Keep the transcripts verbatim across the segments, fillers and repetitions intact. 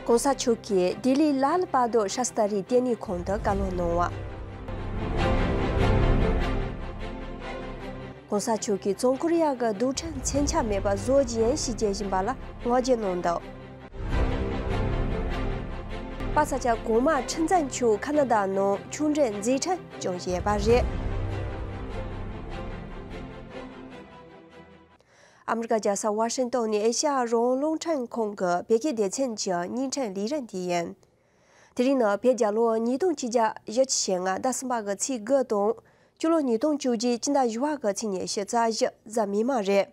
༸གོང་ས་མཆོག་གིས་ལྡི་ལིའི་ལཱལ་བྷ་དུར་ཤཱསྟ་རི་ལྟེ་གནས་ཁང་དུ་བཀའ་སློབ་གནང་བ། ༸གོང་ས་མཆོག་གིས་བྱང་ཀོ་རི་ཡ་གི་རྡུལ་ཕྲན་མཚོན་ཆ་མེད་པ་བཟོ་རྒྱུ་ཡིན་ཞེས་བརྗོད་བཞིན་པ་ལ་བསྔགས་བརྗོད་གནང་འདུག་པ་ས་ཆ་གོང་མ་ཁྲི་འཛིན་མཆོག་ཁ་ན་ཌ་ནང་ཆོས་འབྲེལ་མཛད་འཕྲིན་བསྐྱངས་བཞིན་པ་རེད། ཨ་མི་རི་ཀ་རྒྱལ་ས་ཝ་ཤིང་ཏོན་ནས་ཨེ་ཤ་ཡ་རང་དབང་རླུང་འཕྲིན་ཁང་གི་བོད་སྐད་སྡེ་ཚན་གྱི་བརྙན་འཕྲིན་ལས་རིམ་འདི་ཡིན། དེ་རིང་ནི་བོད་རྒྱལ་ལོ་ཉིས་སྟོང་ཆིག་བརྒྱ་བཞི་བཅུ་ཞེ་ལྔ་ཟླ་གསུམ་པ་གི་ཚེས་དགུ་དང་། སྤྱི་ལོ་ཉིས་སྟོང་བཅོ་བརྒྱད་སྤྱི་ཟླ་བཞི་པ་གི་ཚེས་ཉི་ཤུ་རྩ་བཞི་གཟའ་མིག་དམར་རེད།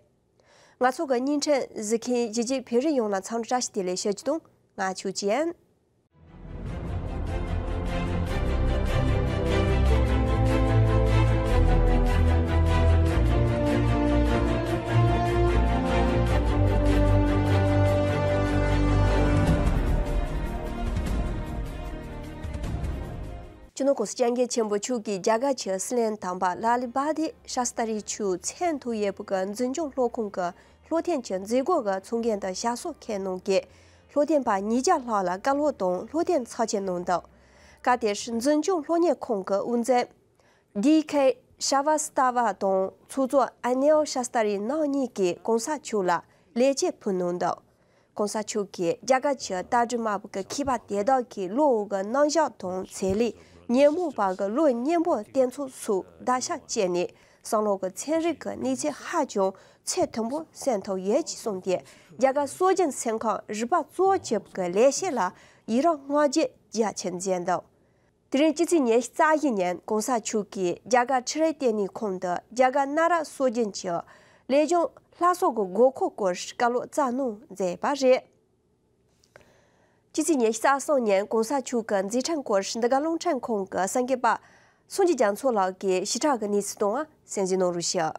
ང་ཚོ་གི་བརྙན་འཕྲིན་གཟིགས་མཁན་གཞིས་བྱེས་བོད་རིགས་ཡོངས་ལ་འཚམས་འདྲི་བཀྲ་ཤིས་བདེ་ལེགས་ཞུ་རྒྱུ་དང་ང་ཆོས་ཅན། སྤྱི་ནོར་༸གོང་ས་༸སྐྱབས་མགོན་ཆེན་པོ་མཆོག་གིས་རྒྱ་གར་གྱི་སྲིད་བློན་དམ་པ་ལ་ལི་བྷ་དི་ཤཱསྟ་རི་མཆོག་མཚན་ཐོགས་ཡོད་པའི་འཛིན་སྐྱོང་སློབ་ཁང་གི་སློབ་སྟོན་གྱི་མཛད་སྒོ་གི་ཚོགས་མགོན་དུ་ཞབས་སོར་འཁོད་གནང་གི་སློབ་སྟོན་པ་ཉིས་བརྒྱ་ལྷག་ལ་བཀའ་སློབ་དང་སློབ་སྟོན་ཚོགས་ཆེན་གནང་འདུག་སྐབས་དེར་འཛིན་སྐྱོང་སློབ་གཉེར་ཁང་གི་དབུ་འཛིན་ཌི་ཁེ་ཤྲ་ཝ་སྟ་བ་དང་ཚོགས་གཙོ་ཨ་ནིལ་ཤཱསྟ་རི་རྣམ་གཉིས་ཀྱིས་༸གོང་ས་མཆོག་ལ་ལེགས་སྐྱེས་ཕུལ་གནང་འདུག ༸གོང་ས་མཆོག་གིས་རྒྱ་གར་གྱི་ལྟ་གྲུབ་དམར་པོ་གི་མཁས་པ་དེ་དག་གིས་བློ་འོག་གི་རྣམ་གཞག་དང་ཚེ་ལས་ཉོན་མོངས་པ་གི་བློ་སྙིང་པོ་བསྟེན་ཚུལ་སོགས་བརྡར་ཤ་བཅད་ནས་བསམ་བློ་གི་ཚན་རིག་གི་གནས་ཚད་ཧ་ཅང་ཚད་མཐོན་པོ་གསན་ཐུབ་ཡོད་ཅེས་གསུངས་ཏེ། རྒྱ་གར་སྲོལ་རྒྱུན་སེམས་ཁམས་རིག་པ་གཙོ་བོ་གྱུར་པའི་ལེགས་བཤད་ལ་ཡི་རང་བསྔགས་བརྗོད་རྒྱ་ཆེར་མཛད་འདུག་དེ་རིང་སྤྱི་ཚེས་ཉི་ཤུ་རྩ་བཞི་ཉིན་༸གོང་ས་མཆོག་གིས་རྒྱ་གར་ཁྲི་རལ་ལྟེ་གནས་ཁང་དུ་རྒྱ་གར་གནའ་རབས་སྲོལ་རྒྱུན་གྱི་ལས་སྦྱོང་བསླབ་གསོ་གི་དགོས་མཁོ་སྐོར་བཀའ་སློབ་སྩལ་གནང་མཛད་པ་རེད། སྤྱི་ཚེས་ཉི་ཤུ་རྩ་གསུམ་ཉིན་༸གོང་ས་མཆོག་གི་མཛད་འཕྲིན་སྐོར་འདི་ག་རླུང་འཕྲིན་ཁང་གི་གསར་འགོད་པ་སངས་རྒྱས་རྒྱ་མཚོ་ལགས་ཀྱིས་ཞིབ་ཕྲ་གི་གནས་ཚུལ་གཏོང་བ་གསན་གཟིགས་གནང་རོགས་ཞུ།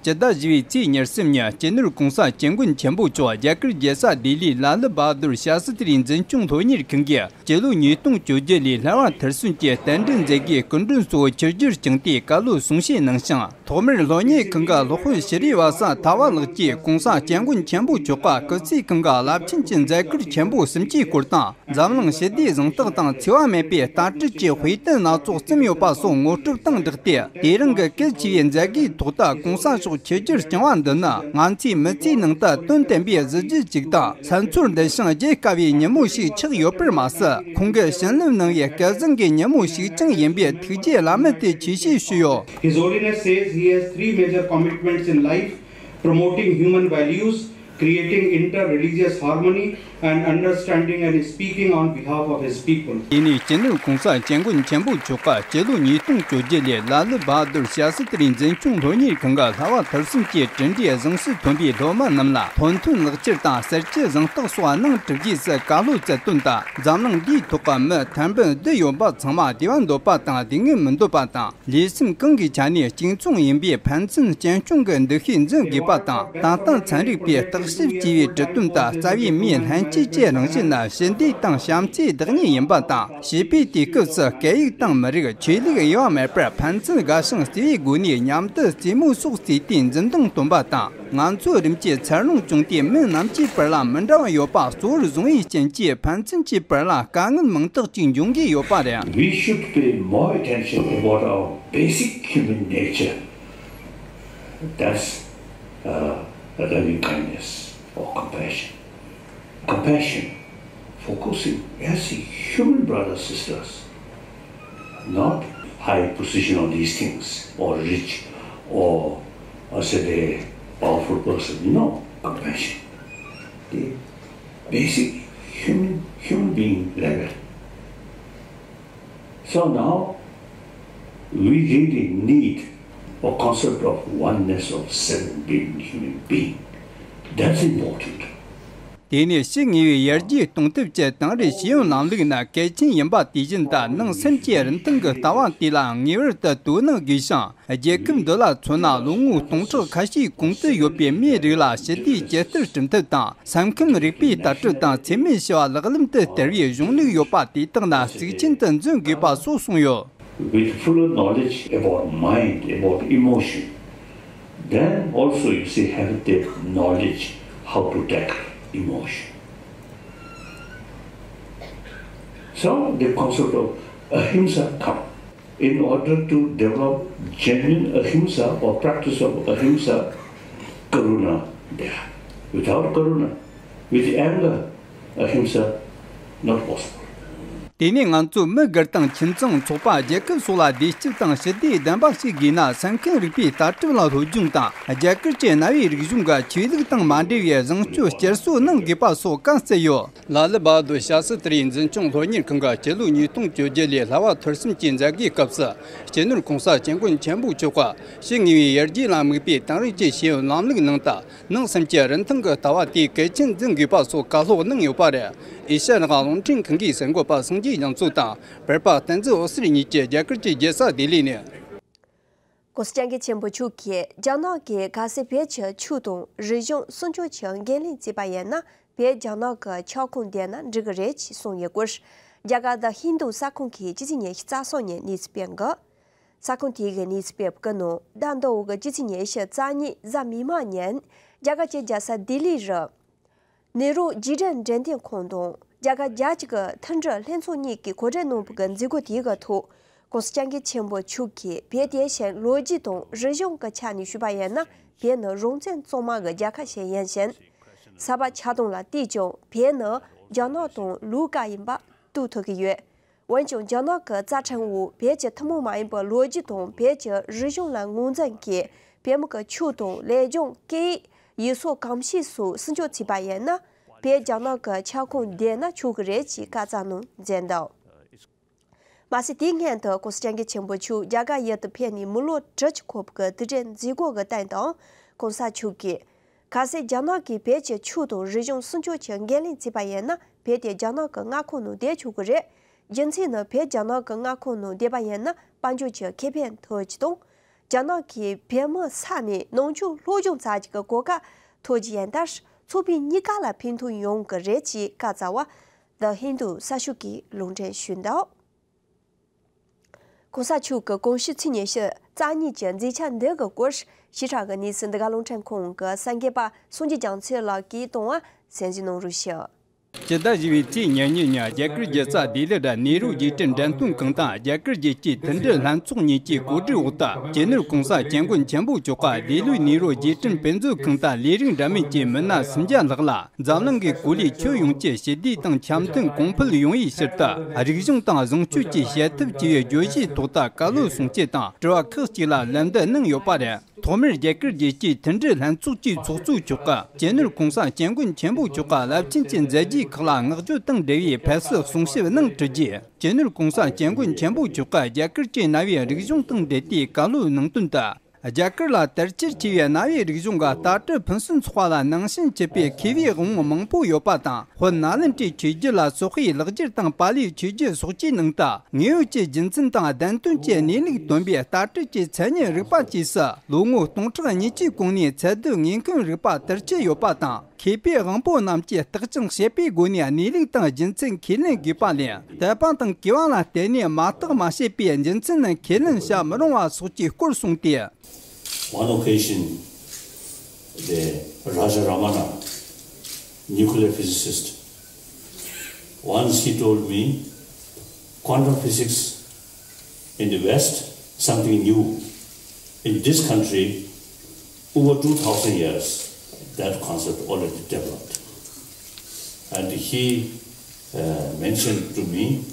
སྤྱི་ཟླ་བཞི་པའི་ཚེས་ཉེར་གསུམ་ཉིན་སྤྱི་ནོར་༸གོང་ས་༸སྐྱབས་མགོན་ཆེན་པོ་མཆོག་རྒྱ་གར་རྒྱལ་ས་ལྡི་ལིའི་ལ་ལི་བྷ་དུར་ཤཱ་སི་ཏྲིའི་འཛིན་སྐྱོང་སློབ་གཉེར་ཁང་གིས་སྤྱི་ལོ་ཉིས་སྟོང་བཅོ་བརྒྱད་ལོའི་ལྷ་དབང་མཐར་སོན་གྱི་རྟེན་འབྲེལ་མཛད་སྒོའི་སྐུ་མགྲོན་གཙོ་བོ་ཆིབས་བསྒྱུར་བསྐྱངས་ཏེ་བཀའ་སློབ་གསུང་བཤད་གནང་ཞིང་། ཐོག་མར་སློབ་གཉེར་ཁང་གི་སློབ་དཔོན་ཤྲི་ཝ་ས་ཐ་བ་ལགས་ཀྱིས་༸གོང་ས་༸སྐྱབས་མགོན་ཆེན་པོ་མཆོག་གི་སྐུ་ཚེ་ཁང་གི་རླབས་ཆེན་གྱི་མཛད་ཁུར་ཆེན་པོ་གསུམ་གྱི་སྐོར་དང་། འཛམ་གླིང་ཞི་བདེའི་གཟེངས་རྟགས་དང་འཚེ་བ་མེད་པའི་ལྟ་གྲུབ་ཀྱི་དཔེ་སྟོན་སྣ་ཚོགས་བརྩམས་ཡོད་པ་སོགས་ངོ་སྤྲོད་དང་སྦྲགས་ཏེ། དེ་རིང་གི་གལ་ཆེ་བའི་མཛད་སྒོའི་ཐོག་ཏུ་༸གོང་ས་མཆོག་ཆིབས་བསྒྱུར་བསྐྱངས་པ་འདི་ནི་ང་ཚོའི་མི་ཚེའི་ནང་དུ་དོན་དམ་པའི་གཟི་བརྗིད་ཅིག་དང་། ཕྱག་འཚལ་འདི་ཞིང་བརྗེད་དཀའ་བའི་ཉིན་མོ་ཞིག་ཆགས་ཡོད་པར་མ་ཟད། ཁོང་གི་བྱིན་རླབས་གནང་བའི་སྐལ་བཟང་གི་ཉིན་མོ་ཞིག་ཀྱང་ཡིན་པའི་ཐུགས་རྗེ་བླ་མེད་དུ་ཆེ་ཞུ་ཞུས་ཡོད། His Holiness says he has three major commitments in life: promoting human values, creating inter-religious harmony, and understanding and speaking on behalf of his people. དེ་ནས་སྤྱི་ནོར་༸གོང་ས་༸སྐྱབས་མགོན་ཆེན་པོ་མཆོག་གིས་སྤྱི་ལོ་ཉིས་སྟོང་བཅོ་བརྒྱད་ལོའི་ལ་ལི་བྷ་དུར་ཤཱ་སི་ཏྲིའི་འཛིན་སྐྱོང་སློབ་གཉེར་ཁང་གི་ལྷ་དབང་མཐར་སོན་གྱི་གྲུབ་འབྲས་གཟེངས་སུ་ཐོན་པའི་སློབ་མ་རྣམས་ལ་ཐོབ་ཐང་ལག་ཁྱེར་དང་གསར་བརྗེའི་གཟེངས་རྟགས་སོགས་གནང་གྲུབ་རྗེས་སུ་བཀའ་སློབ་སྩལ་དོན་དང་། འཛམ་གླིང་འདིའི་ཐོག་གི་མི་ཐེར་འབུམ་བསྡུ་ཡོད་པ་ཚང་མ་བདེ་བ་འདོད་པ་དང་སྡུག་བསྔལ་མི་འདོད་པ་དང་། ལུས་སེམས་གང་གི་ཆ་ནས་གཅིག་མཚུངས་ཡིན་པའི་ཕན་ཚུན་གཅེན་སྐྱོང་གི་འདུ་ཤེས་འཛིན་དགོས་པ་དང་། ད་ལྟ་ཚན་རིག་པས་བརྟག་ཞིབ་བྱས་པའི་འབྲི་དོན་དང་རྩ་བའི་མིའི་ལྷན་སྐྱེས་ཀྱི་རང་བཞིན་ནི་ཞི་བདེ་དང་བྱམས་བརྩེའི་བདག་ཉིད་ཡིན་པ་དང་། བྱིས་པའི་དུས་སྐབས་སུ་སྐད་ཡིག་དང་མི་རིགས་ཆོས་ལུགས་དབྱེ་བ་མེད་པར་ཕན་ཚུན་དགའ་ཞིང་བརྩེ་བའི་སྒོ་ནས་མཉམ་དུ་རྩེད་མོ་སོགས་རྩེས་ཏེ་འཛིན་སྟངས་སྟོན་པ་དང་། ང་ཚོ་རིམ་གྱིས་འཚར་ལོངས་བྱུང་སྟེ་མི་རྣམས་ཀྱི་བར་ལ་མི་འདྲ་བ་ཡོད་པ་གཙོ་བོར་བཟུང་བའི་རྐྱེན་གྱིས་ཕན་ཚུན་གྱི་བར་ལ་དཀའ་ངལ་མང་དག་ཅིག་འབྱུང་གི་ཡོད་པ་རེད། We should pay more attention about our basic human nature. That's uh, loving kindness or compassion. Compassion, focusing as a human brothers, sisters, not high position on these things, or rich, or, or say, a powerful person. No, compassion. The basic human, human being level. So now we really need a concept of oneness of seven billion human being. That's important. དེ་ནས་ཕྱི་དངོས་པོའི་ཡར་རྒྱས་གཏོང་ཐབས་ཀྱི་དེང་རབས་ཤེས་ཡོན་ལམ་ལུགས་ནི་གལ་ཆེན་ཡིན་པ་དེ་བཞིན་དུ། ནང་སེམས་ཀྱི་རིན་ཐང་གི་ལྟ་བ་དེ་ལ་ངེས་པར་དུ་དོ་སྣང་དགོས་ཤིང་། རྒྱལ་ཁབ་འདི་ལ་མཚོན་ན་ལོ་ངོ་སྟོང་ཕྲག་ཁ་ཤས་གོང་དུ་ཡོད་པའི་མིའི་རིགས་ལ་ཞི་བདེའི་ཇི་ལྟར་སྐྲུན་ཐབས་དང་། ས་ཁམས་རིག་པའི་ལྟ་གྲུབ་དང་འཚེ་མེད་ཞི་བ་ལག་ལེན་དུ་བསྟར་བའི་གཞུང་ལུགས་ཡོད་པ་དེ་དག་ནི་གཙིགས་ཆེན་དུ་འཛིན་དགོས་པ་སོགས་གསུངས་ཡོད། With fuller knowledge about mind, about emotion, then also you see have the knowledge how to tackle emotion. So the concept of ahimsa come in order to develop genuine ahimsa or practice of ahimsa, karuna there. Without karuna, with anger, ahimsa not possible. དེ་ནས་ང་ཚོས་མི་སྒེར་དང་ཁྱིམ་ཚང་ཚོགས་པ་རྒྱལ་ཁབ་སོགས་ལ་བདེ་སྐྱིད་དང་ཞི་བདེ་ལྡན་པ་ཞིག་དགོས་ན་སེམས་ཁམས་རིག་པའི་ལྟ་གྲུབ་ལ་སློབ་སྦྱོང་དང་རྒྱ་གར་གྱི་རྣ་བའི་རིག་གཞུང་གི་ཆོས་ལུགས་དང་མ་འབྲེལ་བའི་བཟང་སྤྱོད་བསྐྱར་གསོ་གནང་དགོས་པ་སོགས་བཀའ་སྩལ་ཡོད། ལ་ལུ་བྷ་དུར་ཤཱ་སི་ཏྲིའི་འཛིན་སྐྱོང་སློབ་གཉེར་ཁང་གི་སྤྱི་ལོ་ཉིས་སྟོང་བཅོ་བརྒྱད་ལོའི་བསླབ་པ་ཐོར་གསུམ་གྱི་མཛད་སྒོའི་སྐབས་སུ་སྤྱི་ནོར་༸གོང་ས་༸སྐྱབས་མགོན་ཆེན་པོ་མཆོག་གིས་ཕྱི་དངོས་པོའི་ཡར་རྒྱས་ལ་དམིགས་པའི་དེང་རབས་ཀྱི་ཤེས་ཡོན་ལམ་ལུགས་ནང་དུ་ནང་སེམས་ཀྱི་རིན་ཐང་གི་ལྟ་བ་དེ་གལ་ཆེན་འཛིན་དགོས་པ་སོགས་བཀའ་སློབ་གནང་ཡོད་པ་རེད། ཨེ་ཤ་ཡ་རང་དབང་རླུང་འཕྲིན་ཁང་གི་གསར་འགོད་པ་སངས་རྒྱས་རྒྱ་མཚོ་དང་བོད་པ་བསྟན་འཛིན་འོད་ཟེར་གཉིས་ཀྱིས་རྒྱ་གར་གྱི་རྒྱལ་ས་ལྡི་ལི་ནས།༸གོང་ས་༸སྐྱབས་མགོན་ཆེན་པོ་མཆོག་གིས་རྒྱ་ནག་གིས་གལ་སྲིད་བོད་ཀྱི་ཆོས་དང་རིག་གཞུང་སྲུང་སྐྱོབ་ཀྱི་འགན་ལེན་བྱས་པ་ཡིན་ན། བོད་རྒྱ་ནག་གི་ཁྱབ་ཁོངས་བསྡད་ན་འགྲིག་གི་རེད་ཅེས་གསུངས་ཡོད་སྐོར། རྒྱ་གར་The Hindu་གསར་ཁང་གིས་སྤྱི་ཚེས་ཉི་ཤུ་རྩ་གསུམ་ཉིན་གནས་ཚུལ་སྤེལ་འདུག་གསར་ཁང་དེ་གིས་གནས་ཚུལ་སྤེལ་བའི་ནང་ཟླ་འདི་འོག་གི་སྤྱི་ཚེས་ཉི་ཤུ་རྩ་གཉིས་གཟའ་མིག་དམར་ཉིན་རྒྱ་གར་གྱི་རྒྱལ་ས་ལྡི་ལི་རུ། ནེ་རུ་རྗེས་དྲན་འགྲེམས་སྟོན་ཁང་དང་རྒྱ་གར་རྒྱལ་སྤྱི་གི་མཐུན་སྒྲིལ་ལྷན་ཚོགས་གཉིས་ཀྱིས་གོ་སྒྲིག་གནང་བའི་མཛད་སྒོ་དེའི་ཐོག་༸གོང་ས་༸སྐྱབས་མགོན་ཆེན་པོ་མཆོག་གིས་བོད་དེ་བཞིན་ལོ་རྒྱུས་དང་རིག་གཞུང་གི་ཆ་ནས་ཞུས་པ་ཡིན་ན། བོད་ནི་རང་བཙན་གཙང་མ་གི་རྒྱལ་ཁབ་ཞིག་ཡིན་ཞིང་། ས་བབ་ཆ་ཚང་ལ་བལྟས་ཀྱང་བོད་ནི་རྒྱ་ནག་དང་ལུས་ཀ་ཡིན་པ་རྟོགས་ཐུབ་ཀྱི་ཡོད། འོན་ཀྱང་རྒྱ་ནག་གི་རྩ་ཁྲིམས་འོག་བོད་ཀྱི་ཐུན་མོང་མ་ཡིན་པའི་ལོ་རྒྱུས་དང་བོད་ཀྱི་རིག་གཞུང་ལ་ངོས་འཛིན་གྱིས་བོད་མི་གི་ཆོས་དང་ལས་སྦྱོང་སྐད་ཡིག་ཡུལ་སྲོལ་གོམས་གཤིས་སོགས་སྲུང་སྐྱོབ་བྱས་པ་ཡིན་ན། བོད་རྒྱ་ནག་གི་ཁྱབ་ཁོངས་བསྡད་ན་ཆོག་གི་རེད་ཅེས་བཀའ་སྩལ་གནང་མཛད་འདུག་མ་ཟད་དེའི་སྔོན་དུ་༸གོང་ས་༸སྐྱབས་མགོན་ཆེན་པོ་མཆོག་རྒྱ་གར་ཡུལ་དུ་ཕེབས་ནས་མི་ལོ་དྲུག་ཅུ་འཁོར་བའི་དུས་དྲན་མཛད་སྒོ་གི་སྟེང་དུའང་༸གོང་ས་མཆོག་གིས། གལ་སྲིད་རྒྱ་ནག་གིས་བོད་ཀྱི་ཆོས་དང་རིག་གཞུང་སྲུང་སྐྱོབ་ཀྱི་འགན་ལེན་བྱས་པ་ཡིན་ན། བོད་དེ་རྒྱ་ནག་གི་མངའ་ཁོངས་ནང་བསྡད་ཆོག་གི་རེད། རྒྱུ་མཚན་ནི་བོད་རྒྱ་ནག་གི་མངའ་ཁོངས་ནང་བསྡད་པ་ཡིན་ན་དཔལ་འབྱོར་གྱི་ཁེ་ཕན་ཐོབ་རྒྱུ་དང་། རྒྱ་ནག་གིས་བོད་མི་ས་ནས་ནང་ཆོས་སློབ་སྦྱོང་བྱ་རྒྱུ་གི་གོ་སྐབས་ཐོབ་རྒྱུ་ཡིན་སྟབས། ཚོགས་པའི་གཉིས་ཀ་ལ་ཕན་ཐོགས་ཡོང་གི་རེད་ཅེས་བཀའ་སྩལ་བ། The Hindu་གསར་ཤོག་གིས་ལུང་འདྲེན་ཞུས་འདུག་གོང་ས་མཆོག་གི་གོང་ཞུས་ཚེས་ཉི་ཤུ་རྩ་གཉིས་ཀྱི་མཛད་འཆར་འདི་གི་སྐོར་ཞིབ་ཕྲ་གི་གནས་ཚུལ་འདི་ག་རླུང་འཕྲིན་ཁང་གི་གསར་འགོད་པ་སངས་རྒྱས་རྒྱ་མཚོ་ལགས་ཀྱིས་གཏོང་བ་གསན་གཟིགས་གནང་རོགས་ཞུ། སྤྱི་ཟླ་བཞི་པའི་ཚེས་ཉེར་གཉིས་ཉིན་རྒྱ་གར་རྒྱལ་ས་ལྡི་ལི་རུ་ནེ་རུ་རྗེས་དྲན་འགྲེམས་སྟོན་ཁང་དང་རྒྱ་གར་རྒྱལ་སྤྱིའི་མཐུན་སྒྲིལ་ལྷན་ཚོགས་གཉིས་ཀྱི་གོ་སྒྲིག་འོག་ཏུ་སྤྱི་ནོར་གོང་ས་༸སྐྱབས་མགོན་ཆེན་པོ་མཆོག་གིས་ལྡི་ལིའི་ནེ་རུ་རྗེས་དྲན་དཔེ་མཛོད་ཁང་དུ་ལས་རིགས་འདྲ་མིན་གྱི་མི་སྣ་སུམ་བརྒྱ་ལྷག་ལ། འཛམ་གླིང་གི་གོ་ལའི་ཁྱོན་ཡོངས་ཀྱི་ཞི་བདེ་དང་འཆམ་མཐུན་གོང་འཕེལ་ཡོང་བའི་ཕྱིར་དུ། རིག་གཞུང་དང་བཟང་སྤྱོད་ཀྱིས་བྱེད་ཐབས་བྱས་པའི་བརྗོད་གཞིའི་ཐོག་ཏུ་བཀའ་སློབ་གསུང་ཆོས་དང་དྲི་བ་ཁག་ཅིག་ལ་ལན་འདེབས་གནང་ཡོད་པ་རེད། ཐོག་མར་རྒྱ་གར་རྒྱལ་སྤྱིའི་མཐུན་སྒྲིལ་ལྷན་ཚོགས་ཀྱི་ཚོགས་གཙོ་མཆོག་གིས་སྤྱི་ནོར་གོང་ས་༸སྐྱབས་མགོན་ཆེན་པོ་མཆོག་གི་རླབས་ཆེན་གྱི་མཛད་རྗེས་ཁག་ལ་བསྔགས་བརྗོད་དང་འབྲེལ་བའི་ཕེབས་བསུ་གསུང་བཤད་གནང་གྲུབ་རྗེས། སྤྱི་ནོར་གོང་ས་༸སྐྱབས་མགོན་ཆེན་པོ་མཆོག་གིས་རྒྱ་གར་གྱི་རྣ་བའི་རིག་གཞུང་དང་འབྲེལ་ཏེ་བཀའ་སློབ་གནང་དོན་དུ། རྒྱ་གར་ལ་དར་ཁྱབ་ཆེ་བའི་རྣ་བའི་རིག་གཞུང་གི་ལྟ་གྲུབ་ཕུན་སུམ་ཚོགས་པ་ལ་ནང་བྱན་བགྱིས་པའི་མཁས་པའི་དབང་པོ་མང་པོ་ཡོད་པ་དང་། དཔལ་ནཱ་ལེནྡྲའི་ཆོས་བརྒྱུད་ལ་སོག་པོའི་ལེགས་སྦྱར་དང་པཱ་ལིའི་ཆོས་བརྒྱུད་སོགས་ཀྱི་ནང་དུ་དངོས་ཡོད་ཀྱི་རྒྱུ་མཚན་དང་བདེན་དོན་གྱི་གནས་ལུགས་སྟོན་པའི་ལྟ་གྲུབ་ཀྱི་མཚན་ཉིད་རིག་པ་བཅས་སུ་ལོ་ངོ་སྟོང་ཕྲག་ཉེར་གཅིག་གོང་ནས་ཚད་ལྡན་ངེས་མཁན་རིག་པ་དར་ཁྱབ་ཡོད་པ་དང་། མཁས་པའི་དབང་པོ་རྣམས་ཀྱིས་བརྟག་ཅིང་དཔྱད་པའི་སྒོ་ནས་གནས་ལུགས་དང་རྒྱུ་མཚན་ཁས་ལེན་དགོས་པ་ལས། དད་པ་དང་གུས་པ་ལ་བརྟེན་ནས་མ་བརྟགས་མ་དཔྱད་པའི་རྒྱུ་མཚན་ནི་ཁས་ལེན་བྱ་མི་རུང་བ་སོགས་ཀྱི་སྐོར་གསུངས་ཏེ། One occasion, the Raja Ramana, nuclear physicist, once he told me, quantum physics in the West, something new. In this country, over two thousand years, that concept already developed. And he uh, mentioned to me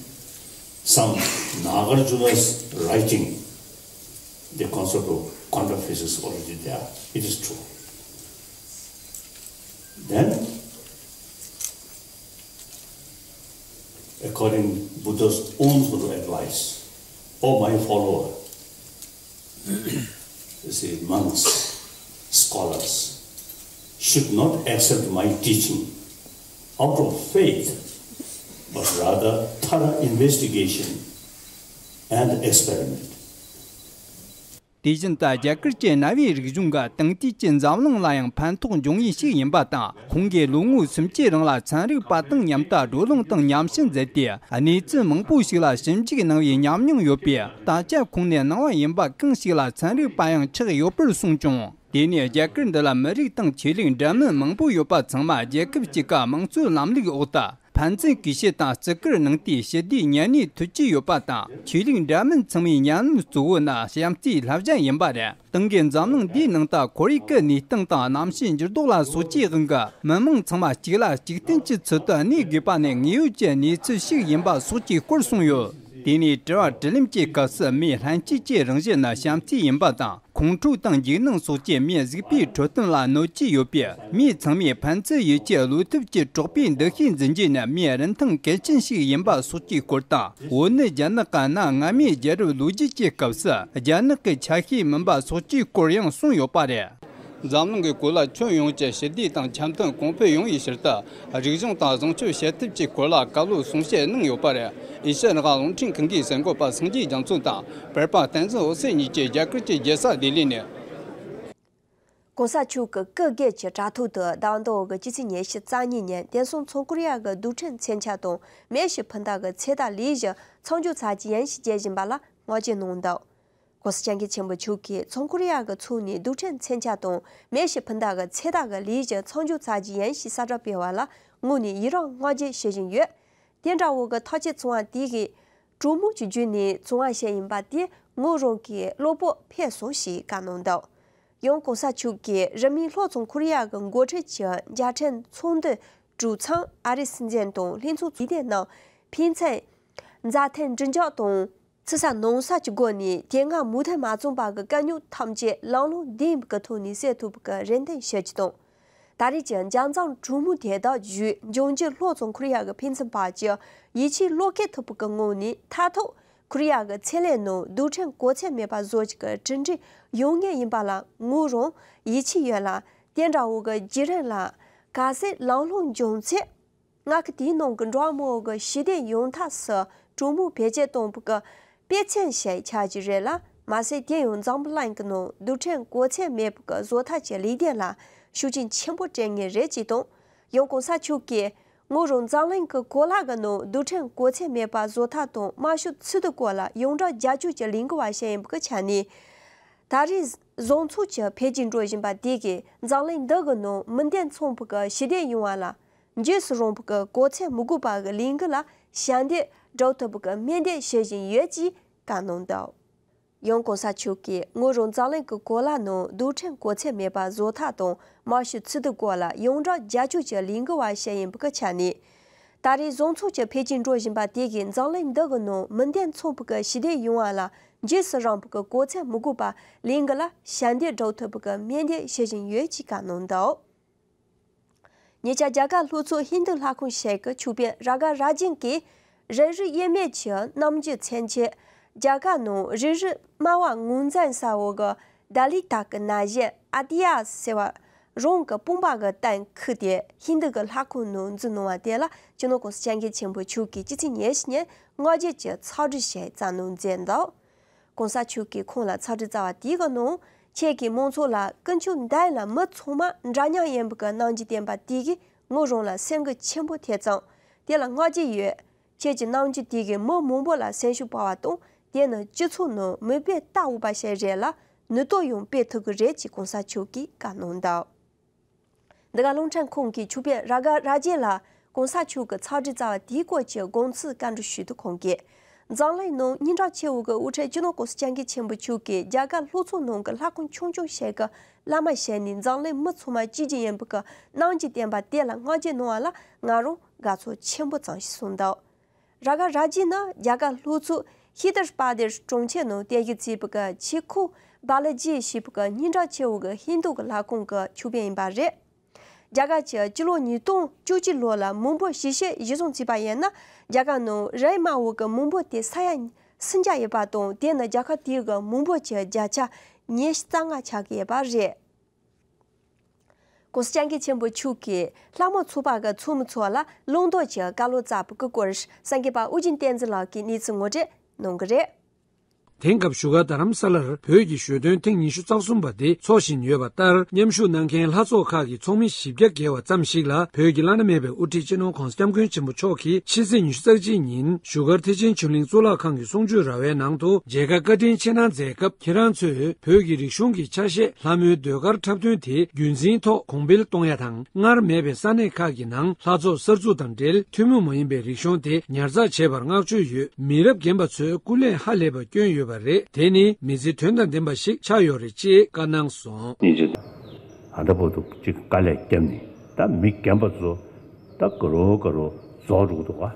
some Nagarjuna's writing, the concept of quantum physics already there. It is true. Then, according Buddha's own sort of advice, "Oh my follower, you see, monks, scholars, should not accept my teaching out of faith, but rather thorough investigation and experiment." དེ་བཞིན་དུ་རྒྱ་གར་གྱི་རྣ་བའི་རིག་གཞུང་གིས་དེང་དུས་ཀྱི་འཛམ་གླིང་ལ་ཡང་ཕན་ཐོགས་འབྱུང་ངེས་ཤིག་ཡིན་པ་དང་། ཁོང་གིས་ལོ་ངོ་སུམ་ཅུའི་རིང་ལ་ཚན་རིག་པ་དང་མཉམ་དུ་བགྲོ་གླེང་དང་མཉམ་ཞུགས་མཛད་དེ། གནས་ཚུལ་མང་པོ་ཞིག་ལ་ཞིབ་འཇུག་གནང་བའི་ཉམས་མྱོང་ཡོད་པས། ད་ཆ་ཁོང་ནས་གནང་བ་ཡིན་པ་གང་ཞིག་ལ་ཚན་རིག་པ་ཡང་ཆགས་ཡོད་པར་གསུངས་ཀྱང་། དེ་ནས་རྒྱ་གར་འདི་ལ་མི་རིགས་དང་ཆོས་ལུགས་འདྲ་མིན་མང་པོ་ཡོད་པ་ཚང་མ་རྒྱལ་ཁབ་གཅིག་གི་དམངས་གཙོའི་ལམ་ལུགས་འོག་ཏུ་ ཕན་ཚུན་གུས་བཤད་དང་བརྩི་བཀུར་གནང་དུས་ཞི་བདེའི་གཉེན་ཉེ་ཐུགས་བསྐྱེད་ཡོད་པ་དང་། ཆོས་ལུགས་འདྲ་མིན་ཚང་མའི་ཉམས་ལེན་གཙོ་བོ་ནི་བྱམས་བརྩེའི་བསླབ་བྱ་ཡིན་པ་རེད། ཏང་གིས་འཛམ་གླིང་འདིའི་ནང་དུ་ཁོར་ཡུག་གི་གནས་སྟངས་དང་གནམ་གཤིས་འགྱུར་ལྡོག་ལ་སོགས་ཀྱི་དབང་གིས་མི་མང་ཚང་མ་གཅིག་ལ་གཅིག་བརྟེན་གྱི་ཚུལ་དུ་གནས་དགོས་པ་ནི་དངོས་ཡོད་ཀྱི་གནས་ཚུལ་ཞིག་ཡིན་པ་སོགས་ཀྱི་སྐོར་གསུངས་ཡོད། དེ་ནས་དྲི་བ་དྲིས་ལན་གྱི་སྐབས་སུ་མིའི་ལྷན་སྐྱེས་ཀྱི་རང་བཞིན་ནི་བྱམས་བརྩེ་ཡིན་པ་དང་། ཁོང་ཁྲོ་དང་འཇིགས་སྣང་སོགས་ཀྱིས་མིའི་གཟུགས་པོའི་འཕྲོད་བསྟེན་ལ་གནོད་ཀྱི་ཡོད་པས། མིའི་ཚང་མས་ཕན་ཚུན་ཡིད་ཆེས་བློ་མཐུན་གྱི་གྲོགས་པོའི་འདུ་ཤེས་འཛིན་རྒྱུ་ནི་མིའི་རིན་ཐང་གལ་ཆེན་ཞིག་ཡིན་པ་སོགས་ཀྱི་སྐོར་དང་། བོད་ནི་རྒྱ་ནག་གི་གནའ་སྔ་མོའི་རྒྱལ་རབས་ལོ་རྒྱུས་ཀྱི་སྐབས་སུ་རྒྱ་ནག་གི་ཆ་ཤས་མིན་པ་སོགས་ཀྱི་སྐོར་ཡང་གསུངས་ཡོད་པ་རེད། འཛམ་གླིང་གི་གོ་ལ་ཁྱོན་ཡོངས་ཀྱི་ཞི་བདེ་དང་འཆམ་མཐུན་གོང་འཕེལ་ཡོང་བའི་ཕྱིར་དུ། རིག་གཞུང་དང་བཟང་སྤྱོད་བྱེད་ཐབས་ཀྱི་སྐོར་ལ་བཀའ་སློབ་གསུང་བཤད་གནང་ཡོད་པ་རེད། ཨེ་ཤ་ཡ་རང་དབང་རླུང་འཕྲིན་ཁང་གི་གསར་འགོད་པ་སངས་རྒྱས་རྒྱ་མཚོ་དང་། པར་པ་བསྟན་འཛིན་འོད་ཟེར་གཉིས་ཀྱིས་རྒྱ་གར་གྱི་རྒྱལ་ས་ལྡི་ལི་ནས། གོང་ས་མཆོག་གི་སྐུ་སྒེར་གྱི་དྲ་ཐོག་ཏུ་ཟླ་བ་འདི་བོ་གི་སྤྱི་ཚེས་ཉེར་གཅིག་གཟའ་ཉི་ཉིན་དེང་སང་མཚོ་ཁོ་རི་ཡ་གི་རྡུལ་ཕྲན་མཚོན་ཆ་དང་མེ་ཤི་འཕུར་མདའ་གི་ཚོད་ལྟ་ལས་གཞི་མཚམས་འཇོག་ཚར་གྱི་ཡིན་ཞེས་བརྗོད་བཞིན་པ་ལ་ངོ་རྒོལ་གནང་འདུག་གོང་ས་སྐྱབས་མགོན་ཆེན་པོ་མཆོག་གིས་མཚོ་ཁོ་རི་ཡ་གི་ཕྱོགས་ནས་རྡུལ་ཕྲན་མཚོན་ཆ་དང་མེ་ཤི་འཕུར་མདའ་གི་ཚོད་ལྟ་གི་ལས་གཞི་མཚམས་འཇོག་ཚར་གྱི་ཡིན་ཞེས་གསལ་བསྒྲགས་སྤེལ་བ་ལ་ངོས་ནས་ཡི་རང་བསྔགས་བརྗོད་བྱེད་བཞིན་ཡོད། དེ་འདྲ་བོ་གི་ཐག་གཅོད་བྱུང་བ་དེ་གིས་གྲོས་མོལ་གྱི་བརྒྱུད་ནས་བྱུང་བ་ཞིག་ཡིན་པ་དེ་ངོས་རང་གི་བློ་སྤོབས་འཕེལ་སོང་ཞེས་བཀའ་གནང་འདུག་ཡང་གོང་ས་མཆོག་གིས་རིང་མིན་ལྷོ་མཚོ་ཁོ་རི་ཡ་གི་འགོ་ཁྲིད་ཀྱི་མཇལ་འཕྲད་ཚོགས་འདུ་གྲོལ་མཚམས་ཨ་རིའི་སྲིད་འཛིན་དང་ལྷན་ཚོགས་ལས་དོན་ནང་ཕན་ཚུན་མཛའ་མཐུན་འགྲིག་འཇགས་དང་། ཕྱི་ས་ནང་ས་ཀྱི་སྒོ་ནས་དེ་སྔ་མུ་མཐུད་མ་བྱུང་བ་གི་དཀའ་རྙོག་ཐམས་ཅད་ལམ་ལྷོང་ལྡན་པའི་ཐོག་ནས་སེལ་ཐུབ་པའི་རེ་འདུན་ཞུ་རྒྱུ་དང་། ད་རེས་ཀྱི་མཇལ་མཚམས་གྲོས་མོལ་དེ་དག་བརྒྱུད་འབྱུང་འགྱུར་ལྷོ་མཚོ་ཁོ་རི་ཡ་གི་ཕན་ཚུན་བར་གྱི་ཡིད་ཆེས་བློས་འཁེལ་ཐུབ་པའི་ངང་ནས་མཐར་ཐུག་ཁོ་རི་ཡ་གི་ཚེ་ལས་ནང་རྡུལ་ཕྲན་གོ་མཚོན་མེད་པ་བཟོ་རྒྱུ་གི་གྲུབ་འབྲས་ཡོང་ངེས་ཡིན་པ་ལ་ངོས་རང་ཡིད་ཆེས་ཡོད་ལ། དེ་འདྲ་བོ་གི་བརྒྱུད་རིམ་ལ་གལ་སྲིད་ལམ་ལྷོང་འབྱུང་ཚེ། ང་གི་དེའི་ནང་གི་འགྲོ་བ་མང་བོ་གི་ཞི་བདེ་ཡོང་ཐབས་སུ་གྲོས་མོལ་བེད་སྤྱོད་གཏོང་བའི་གི་དཔེ་མཚོན་ཞིག་ཆགས་ཀྱི་རེད་ལ། མ་ཟད་དེ་ཡང་འཛམ་བུ་གླིང་གི་ནང་རྡུལ་ཕྲན་གོ་མཚོན་མེད་པའི་གི་བཟོ་ཐབས་ཀྱི་ལས་དོན་ལ་ཤུགས་རྐྱེན་ཆེན་པོ་སྤྲད་ངེས་རེད་ཅེས་དང་། ཡང་གོང་ས་མཆོག་གིས་ངོས་རང་འཛམ་གླིང་གི་གོ་ལ་གི་ནང་རྡུལ་ཕྲན་གོ་མཚོན་མེད་པ་བཟོ་ཐབས་དང་དམར་ཤོག་ཚོགས་འདུའི་སྐོར་ལ་ཡོངས་གྲགས་རྒྱབ་སྐྱོར་གྱི་ལས་འགུལ་བ་ཞིག་ཡིན་པའི་གི་ཆ་ནས། ད་རེས་བཟང་ཕྱོགས་ཀྱི་འཕེལ་རྒྱས་འགྲོ་བཞིན་པ་དེ་གིས་འཛམ་གླིང་འདི་གི་ནང་མི་འདེམས་ཚོང་པའི་གི་ཞི་བདེ་ཡོང་བ་ལ། འཇིགས་སུ་རུང་བའི་གི་གོ་མཚོན་མི་དགོས་པ་གི་ལས་འགུལ་ལ་ཞབས་འདེགས་སྒྲུབ་ཐུབ་པའི་གི་སྨོན་འདུན་ཞུ་བཞིན་ཡོད་ཅེས་བཀའ་གནང་འདུག་ཡང་གོང་ས་མཆོག་གིས་ངོས་རང་འཛམ་གླིང་གི་གོ་ལ་ནང་རྡུལ་ཕྲན་གོ་མཚོན་མེད་པ་བཟོ་ཐབས་དང་དམར་ཤོག་ཚོགས་འདུའི་སྐོར་ལ་ཡོངས་གྲགས་རྒྱབ་སྐྱོར་གྱི་ལས་འགུལ་བ་ཞིག་ཡིན་པའི་གི་ཆ་ནས། ད་རེས་བཟང་ཕྱོགས་ཀྱི་འཕེལ་རྒྱས་འགྲོ་བཞིན་པ་དེ་གིས་འཛམ་གླིང་འདི་གི་ནང་མི་འདེམས་ཚོང་པའི་གི་ཞི་བདེ་ཡོང་བ་ལ་འཇིགས་སུ་རུང་བའི་གི་གོ་མཚོན་མི་དགོས་པ་ལས་འགུལ་ལ་ཞབས་འདེགས་སྒྲུབ་ཐུབ་པའི་གི་སྨོན་འདུན་ཞུ་བཞིན་ཡོད་ཅེས་བཀའ་གནང་འདུག་ཉེ་ཆར་རྒྱ་གར་ལྷོ་ཕྱོགས་ཧིན་རྡུ་ལྷ་ཁང་ཞིག་གི་མཆོད་དཔོན་ར་ག་ར་ཇན་གྱིས་རིགས་རུས་དབྱེར་མེད་ཀྱི་རྣམ་འགྱུར་མཚོན་ཆེད། རྒྱ་གར་ནང་རིགས་རུས་སྨྲ་བ་ངོས་འཛིན་ས་འོག་གི་ད་ལི་ད་གི་ན་གཞོན་ཨ་ཏི་ཡ་ཟེར་བ་རང་གི་དཔུང་པ་གི་སྟེང་ཁུར་ཏེ་ཧིན་རྡུ་གི་ལྷ་ཁང་ནང་འཛུལ་གནང་བ་དེ་ལ་སྤྱི་ནོར་གོང་ས་སྐྱབས་མགོན་ཆེན་པོ་མཆོག་གིས་སྤྱི་ཚེས་ཉེར་བཞི་ཉིན་བསྔགས་བརྗོད་ཀྱི་ཚིག་འབྲུ་ཞིག་བསྩལ་གནང་མཛད་འདུག་གོང་ས་མཆོག་གིས་ཁོང་ལ་ཚིག་འབྲུ་བསྩལ་བ་དེའི་ནང་། ཁྱེད་ཀྱིས་མང་ཚོགས་ལ་ཀུན་སྤྱོད་འདི་ལ་མི་ཚང་མ་འདྲ་མཉམ་ཡིན་པའི་གི་རྣམ་འགྱུར་བསྟན་པ་དེ་གིས་ངོས་རང་ལ་སེམས་འགུལ་ཆེན་པོ་ཐེབས་ཙང་། དེ་ལ་བསྔགས་བརྗོད་ཡོད། ཁྱེད་ཀྱི་རྣམ་འགྱུར་དེ་གིས་མི་མང་པོ་ལ་སེམས་ཤུགས་སྤར་བ་དང་། དེ་ནི་སྤྱི་ཚོགས་ནང་མིག་དཔེ་ལྟ་འོས་པ་ཞིག་རེད་ལ། ནུས་སྟོབས་ཡང་སྤེལ་ཐུབ་ཀྱི་རེད་ཅེས་གོང་ས་མཆོག་གིས་བཀའ་གནང་འདུག་འདི་ག་རླུང་འཕྲིན་ཁང་གིས་མཆོད་དཔོན་ར་ག་ར་ཇན་ལ་གོང་ས་མཆོག་གི་ཚིག་འབྲུ་བསྩལ་བ་དེའི་སྐོར་གྱི་དགོངས་ཚུལ་བཀའ་འདྲི་ཞུས་དུས་ཁོང་གིས། འཛམ་གླིང་ནང་སྙན་གྲགས་ཆེ་བོ་གི་དབུ་ཁྲིད་སྤྱི་ནོར་༸གོང་ས་༸སྐྱབས་མགོན་ཆེན་པོ་མཆོག་གིས་རྒྱ་གར་ལྷོ་ཕྱོགས་ནང་གི་ལྷ་ཁང་ཆུང་ཆུང་ཞིག་གི་བླ་མ་བྱས་ནས་འཛམ་གླིང་མི་ཚང་མ་གཅིག་གྱུར་ཡིན་པའི་གི་རྣམ་འགྱུར་བསྟན་པ་དེ་ལ་བསྔགས་བརྗོད་གནང་བ་ལ་ང་རང་དགའ་ཚོར་ཆེན་པོ་ཙམ་ཞིག་གསུངས་འདུག་ར་ག་ར་ཇན་ནི་རྒྱ་གར་ལྷོ་ཕྱོགས་ཧི་དར་པ་དེ་ཤི་གྲོང་ཁྱེར་ནང་རྟེན་གཞི་བྱས་པའི་གི་ཆི་ཁུ་བྷ་ལ་ཇི་ཞེས་པའི་གི་སྙན་གྲགས་ཆེ་བོ་གི་ཧིན་རྡུ་གི་ལྷ་ཁང་གི་མཆོད་དཔོན་ཡིན་པ་རེད། རྒྱ་གར་གྱི་སྤྱི་ལོ་ཉིས་སྟོང་བཅུ་གཅིག་ལོ་ལ་མི་འབོར་ཞིབ་དཔྱད་གཞིར་བཟུང་བྱས་པ་ཡིན་ན། རྒྱ་གར་ནང་རིགས་དམར་བོ་གི་མི་འབོར་དེ་ས་ཡ་སུམ་བརྒྱ་ཡོད་པ་དང་། དེ་ནི་རྒྱལ་ཁབ་དེའི་གི་མི་འབོར་གྱི་བརྒྱ་ཆ་ཉི་ཤུ་རྩ་ལྔ་ཆགས་ཀྱི་ཡོད་པ་རེད། ༸གོང་ས་༸སྐྱབས་མགོན་ཆེན་པོ་མཆོག་གིས་ལྷ་མོ་ཚོགས་པ་གི་ཚོགས་མི་ཚོ་ལ་བླང་དོར་གྱི་བཀའ་སློབ་སྩལ་བའི་སྐོར་གསར་འགོད་པ་ཨོ་རྒྱན་བསྟན་འཛིན་ལགས་ཀྱིས་གནས་ཚུལ་ངོ་སྤྲོད་གནང་གི་རེད། དེང་སྐབས་བཞུགས་སྒར་རྡ་རམ་ས་ལར་བོད་ཀྱི་ཞོ་སྟོན་ཐེངས་ཉི་ཤུ་རྩ་གསུམ་པ་དེ་འཚོགས་བཞིན་ཡོད་པ་ལྟར། མཉམ་ཞུགས་གནང་མཁན་ལྷ་ཚོགས་ཁག་གི་ཚོགས་མི་བཞི་བརྒྱ་བརྒལ་བ་ཙམ་ཞིག་ལ་བོད་ཀྱི་བླ་ན་མེད་པའི་དབུ་ཁྲིད་སྤྱི་ནོར་༧གོང་ས་༧སྐྱབས་མགོན་ཆེན་པོ་མཆོག་གིས་ཕྱི་ཚེས་ཉི་ཤུ་རྩ་གཅིག་ཉིན་བཞུགས་སྒར་ཐེག་ཆེན་ཆོས་གླིང་གཙུག་ལག་ཁང་གི་གསུང་ཆོས་ར་བའི་ནང་དུ་མཇལ་ཁ་བཀའ་དྲིན་ཆེ་གནང་མཛད་སྐབས། ཁྱེད་རང་ཚོས་བོད་ཀྱི་རིག་གཞུང་གི་ཆ་ཤས་ལྷ་མོའི་ཟློས་གར་འཁྲབ་སྟོན་དེ་རྒྱུན་འཛིན་ཐོག་གོང་འཕེལ་གཏོང་ཡ་དང་། སྔར་མེད་པའི་ས་གནས་ཁག་གི་ནང་ལྷ་ཚོགས་གསར་འཛུགས་དང་འབྲེལ། ཐུན་མོང་མ་ཡིན་པའི་རིག་གཞུང་དེ་ཉར་ཚགས་བྱས་པར་བསྔགས་བརྗོད་ཡོད། མི་རབས་རྒན་པ་ཚོས་སྐུ་ལས་ཧ་ལས་པ་བསྐྱོན་ཡོད་པ་རེད། དེ་ནི་མི་ཚེ་དོན་དང་ལྡན་པ་ཞིག་ཆགས་ཡོད་རེད་ཅེས་བཀའ་གནང་སོང་། སྙིང་རྗེ། ཨ་ད་བར་དུ་ཅིག་དཀའ་ལས་བརྒྱབ་ནས། ད་མི་རྒན་པ་ཚོ་ད་དགའ་རོགས་དགའ་རོགས་རྫོགས་འགྲོ་གི་འདུག་ག།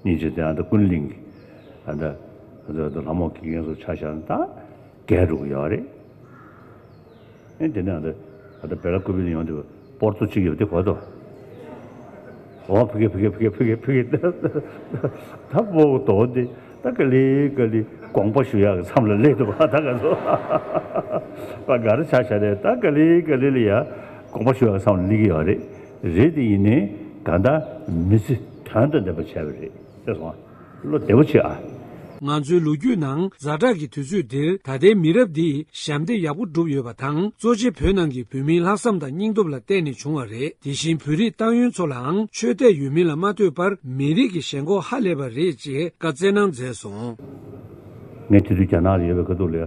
སྙིང་རྗེ། དེ་ཨ་ད་ཀུན་གླིང་གི་ཨ་ད་ཨ་ད་ལྷ་མོ་དགེ་རྒན་ཚོ་ཆ་བཞག་ན་ད་རྒས་འགྲོ་གི་ཡོད་རེད། ཨེ་དེ་ནས་ཨ་ད་ཨ་ད་བེ་ལ་ཀུ་པི་ནས་ཡོང་དུས་པོར་ཏོ་གཅིག་ཡོད་དེ་གོ་ཐོ། འོ་ཕི་གེ་ཕི་གེ་ཕི་གེ་ཕི་གེ་ཕི་གེ། ད་པོ་དོ་དེ་ད་ག་ལེ་ག་ལེ་དགོངས་པ་ཞུ་ཡག་གི་མཚམས་ལ་སླེབས་འདུག་པ། ད་ག་ཚོ་པ་ག་རེ་ཆ་བཞག་རེད། ད་ག་ལེ་ག་ལེ་ལ་ཡ་དགོངས་པ་ཞུ་ཡག་གི་མཚམས་ལ་སླེབས་ཀྱི་ཡོད་རེད། རེད་དེ་ཡིན་ནའི་གང་ལྟར་མི་ཚེ་དོན་དང་ལྡན་པ་བྱས་པ་རེད། ཤེས་སོང་ཨ། བློ་བདེ་པོ་བྱེད་ཨ། ང་ཚོའི་ལོ་རྒྱུས་ནང་ཛ་དྲག་གི་དུས་ཚོད་འདིར་ད་ལྟའི་མི་རབས་འདིས་ཞབས་འདེགས་ཡག་པོ་བསྒྲུབས་ཡོད་པ་དང་། གཙོ་ཆེ་བོད་ནང་གི་བོད་མིའི་ལྷག་བསམ་དང་སྙིང་སྟོབས་ལ་བརྟེན་ནས་བྱུང་བ་རེད། དེ་བཞིན་བོད་རིགས་ཏང་ཡོན་ཚོ་ལའང་ཆོས་དད་ཡོད་མིན་ལ་མ་ལྟོས་པར་མི་རིགས་ཀྱི་ཞེན་ཁོག་ཧ་ལས་པ་རེད་ཅེས་བཀའ་སྩལ་གནང་མཛད་སོང་། ངས་དེ་དུས་རྒྱ་ནག་ལ་ཡོད་པའི་ཁ་ཐུག་ལ་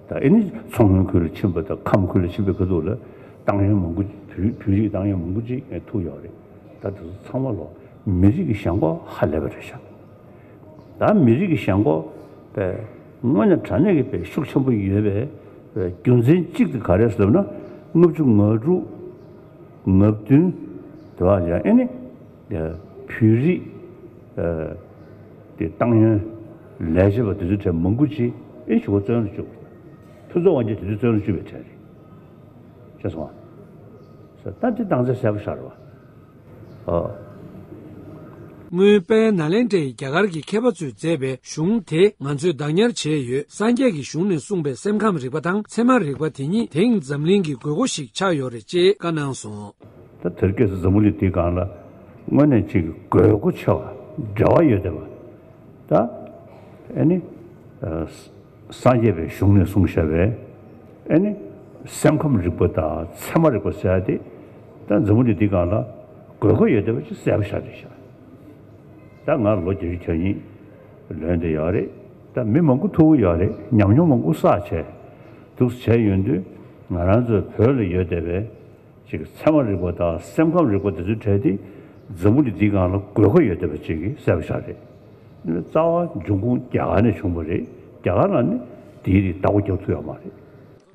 ད་ཨེ་ནི་མཚོ་སྔོན་ཁུལ་ལ་ཕྱིན་པ་དང་ཁམས་ཁུལ་ལ་ཕྱིན་པའི་ཁ་ཐུག་ལ་ཏང་ཡོན་མང་པོ་བོད་བོད་རིགས་ཏང་ཡོན་མང་པོ་ཅིག་ངས་ཐུག་ཡོད་རེད། ད་དེ་ཚོ་ཚང་མ་ལོ་མི་རིགས་ཀྱི་ཞེན་ཁོག་ཧ་ལས་པ་རེད་ཤག། ད་མི་རིགས་ཀྱི་ཞེན་ཁོག་པས་དངོས་གནས་དྲང་གནས་ཀྱི་པའི་ཤུགས་ཆེན་པོ་ཡོད་པའི་རྒྱུ་མཚན་གཅིག་དེ་ག་རེ་ཟེར་ན། ལྔ་བཅུ་ང་དྲུག་ང་བདུན་དེ་བ་ཡང་ཨེ་ནི་བོད་རིགས་དེ་ཏང་ཡོན་ལས་བྱེད་པ་དེ་ཚོའི་གྲས་མང་པོ་ཅིག་ཨེ་ཞུ་བ་བཙོན་ལ་བཅུག། ཕུན་ཚོགས་དབང་རྒྱལ་དེ་ཚོའི་བཙོན་ལ་བཅུག་པའི་གྲས་རེད། ཤེས་སོང་ཨ། ད་དེ་སྟངས་འཛིན་གསལ་པོ་ཤར་བ། ཨོ། སྔོན་དཔལ་ནཱ་ལེནྡྲའི་རྒྱ་གར་གྱི་མཁས་པ་ཚོས་མཛད་པའི་གཞུང་དེ་ང་ཚོས་བདག་ཉར་བྱས་ཡོད། སངས་རྒྱས་ཀྱི་གཞུང་ནས་གསུངས་པའི་སེམས་ཁམས་རིག་པ་དང་ཚད་མ་རིག་པ་དེ་གཉིས་དེང་འཛམ་གླིང་གི་དགོས་མཁོ་ཞིག་ཆགས་ཡོད་རེད་ཅེས་བཀའ་གནང་སོང་། ད་དེར་སྐྱེས་སུ་འཛམ་བུ་གླིང་འདིའི་སྒང་ལ་དངོས་གནས་ཅིག་དགོས་མཁོ་ཆེ་བ་འབྲེལ་བ་ཡོད་བསྡད་པ། ད་ཨེ་ནི་ཨ། སངས་རྒྱས་པའི་གཞུང་ནས་གསུངས་བཞག་པའི་ཨེ་ནི་སེམས་ཁམས་རིག་པ་དང་ཚད་མ་རིག་པ་ཟེར་ཡ་དེ་ད་འཛམ་བུ་གླིང་འདིའི་སྒང་ལ་དགོས་མཁོ་ཡོད་བསྡད་པ་ཅིག་གསལ་པོ་ཤར་རེད་ཤག། ད་ང་ལོ་བརྒྱད་ཅུ་གྱ་གཉིས་ལོན་བསྡད་ཡོད་རེད། ད་མི་མང་པོ་ཐུག་གི་ཡོད་རེད། ཉམས་མྱོང་མང་པོ་བསགས་བྱས་འདུག་སེ་བྱས་ཡོང་དུས་ང་རང་ཚོའི་བོད་ལ་ཡོད་བསྡད་པའི་ཅིག་ཚད་མ་རིག་པ་དང་སེམས་ཁམས་རིག་པ་དེ་ཚོའི་གྲས་དེ་འཛམ་བུ་གླིང་འདིའི་སྒང་ལ་དགོས་མཁོ་ཡོད་བསྡད་པ་ཅིག་གི་གསལ་པོ་ཤར་རེད། རྩ་བ་འབྱུང་ཁུངས་རྒྱ་གར་ནས་བྱུང་བ་རེད། རྒྱ་གར་ལ་ནི་དེའི་རིགས་བདག་པོ་རྒྱབ་ཐུབ་ཡོད་མ་རེད།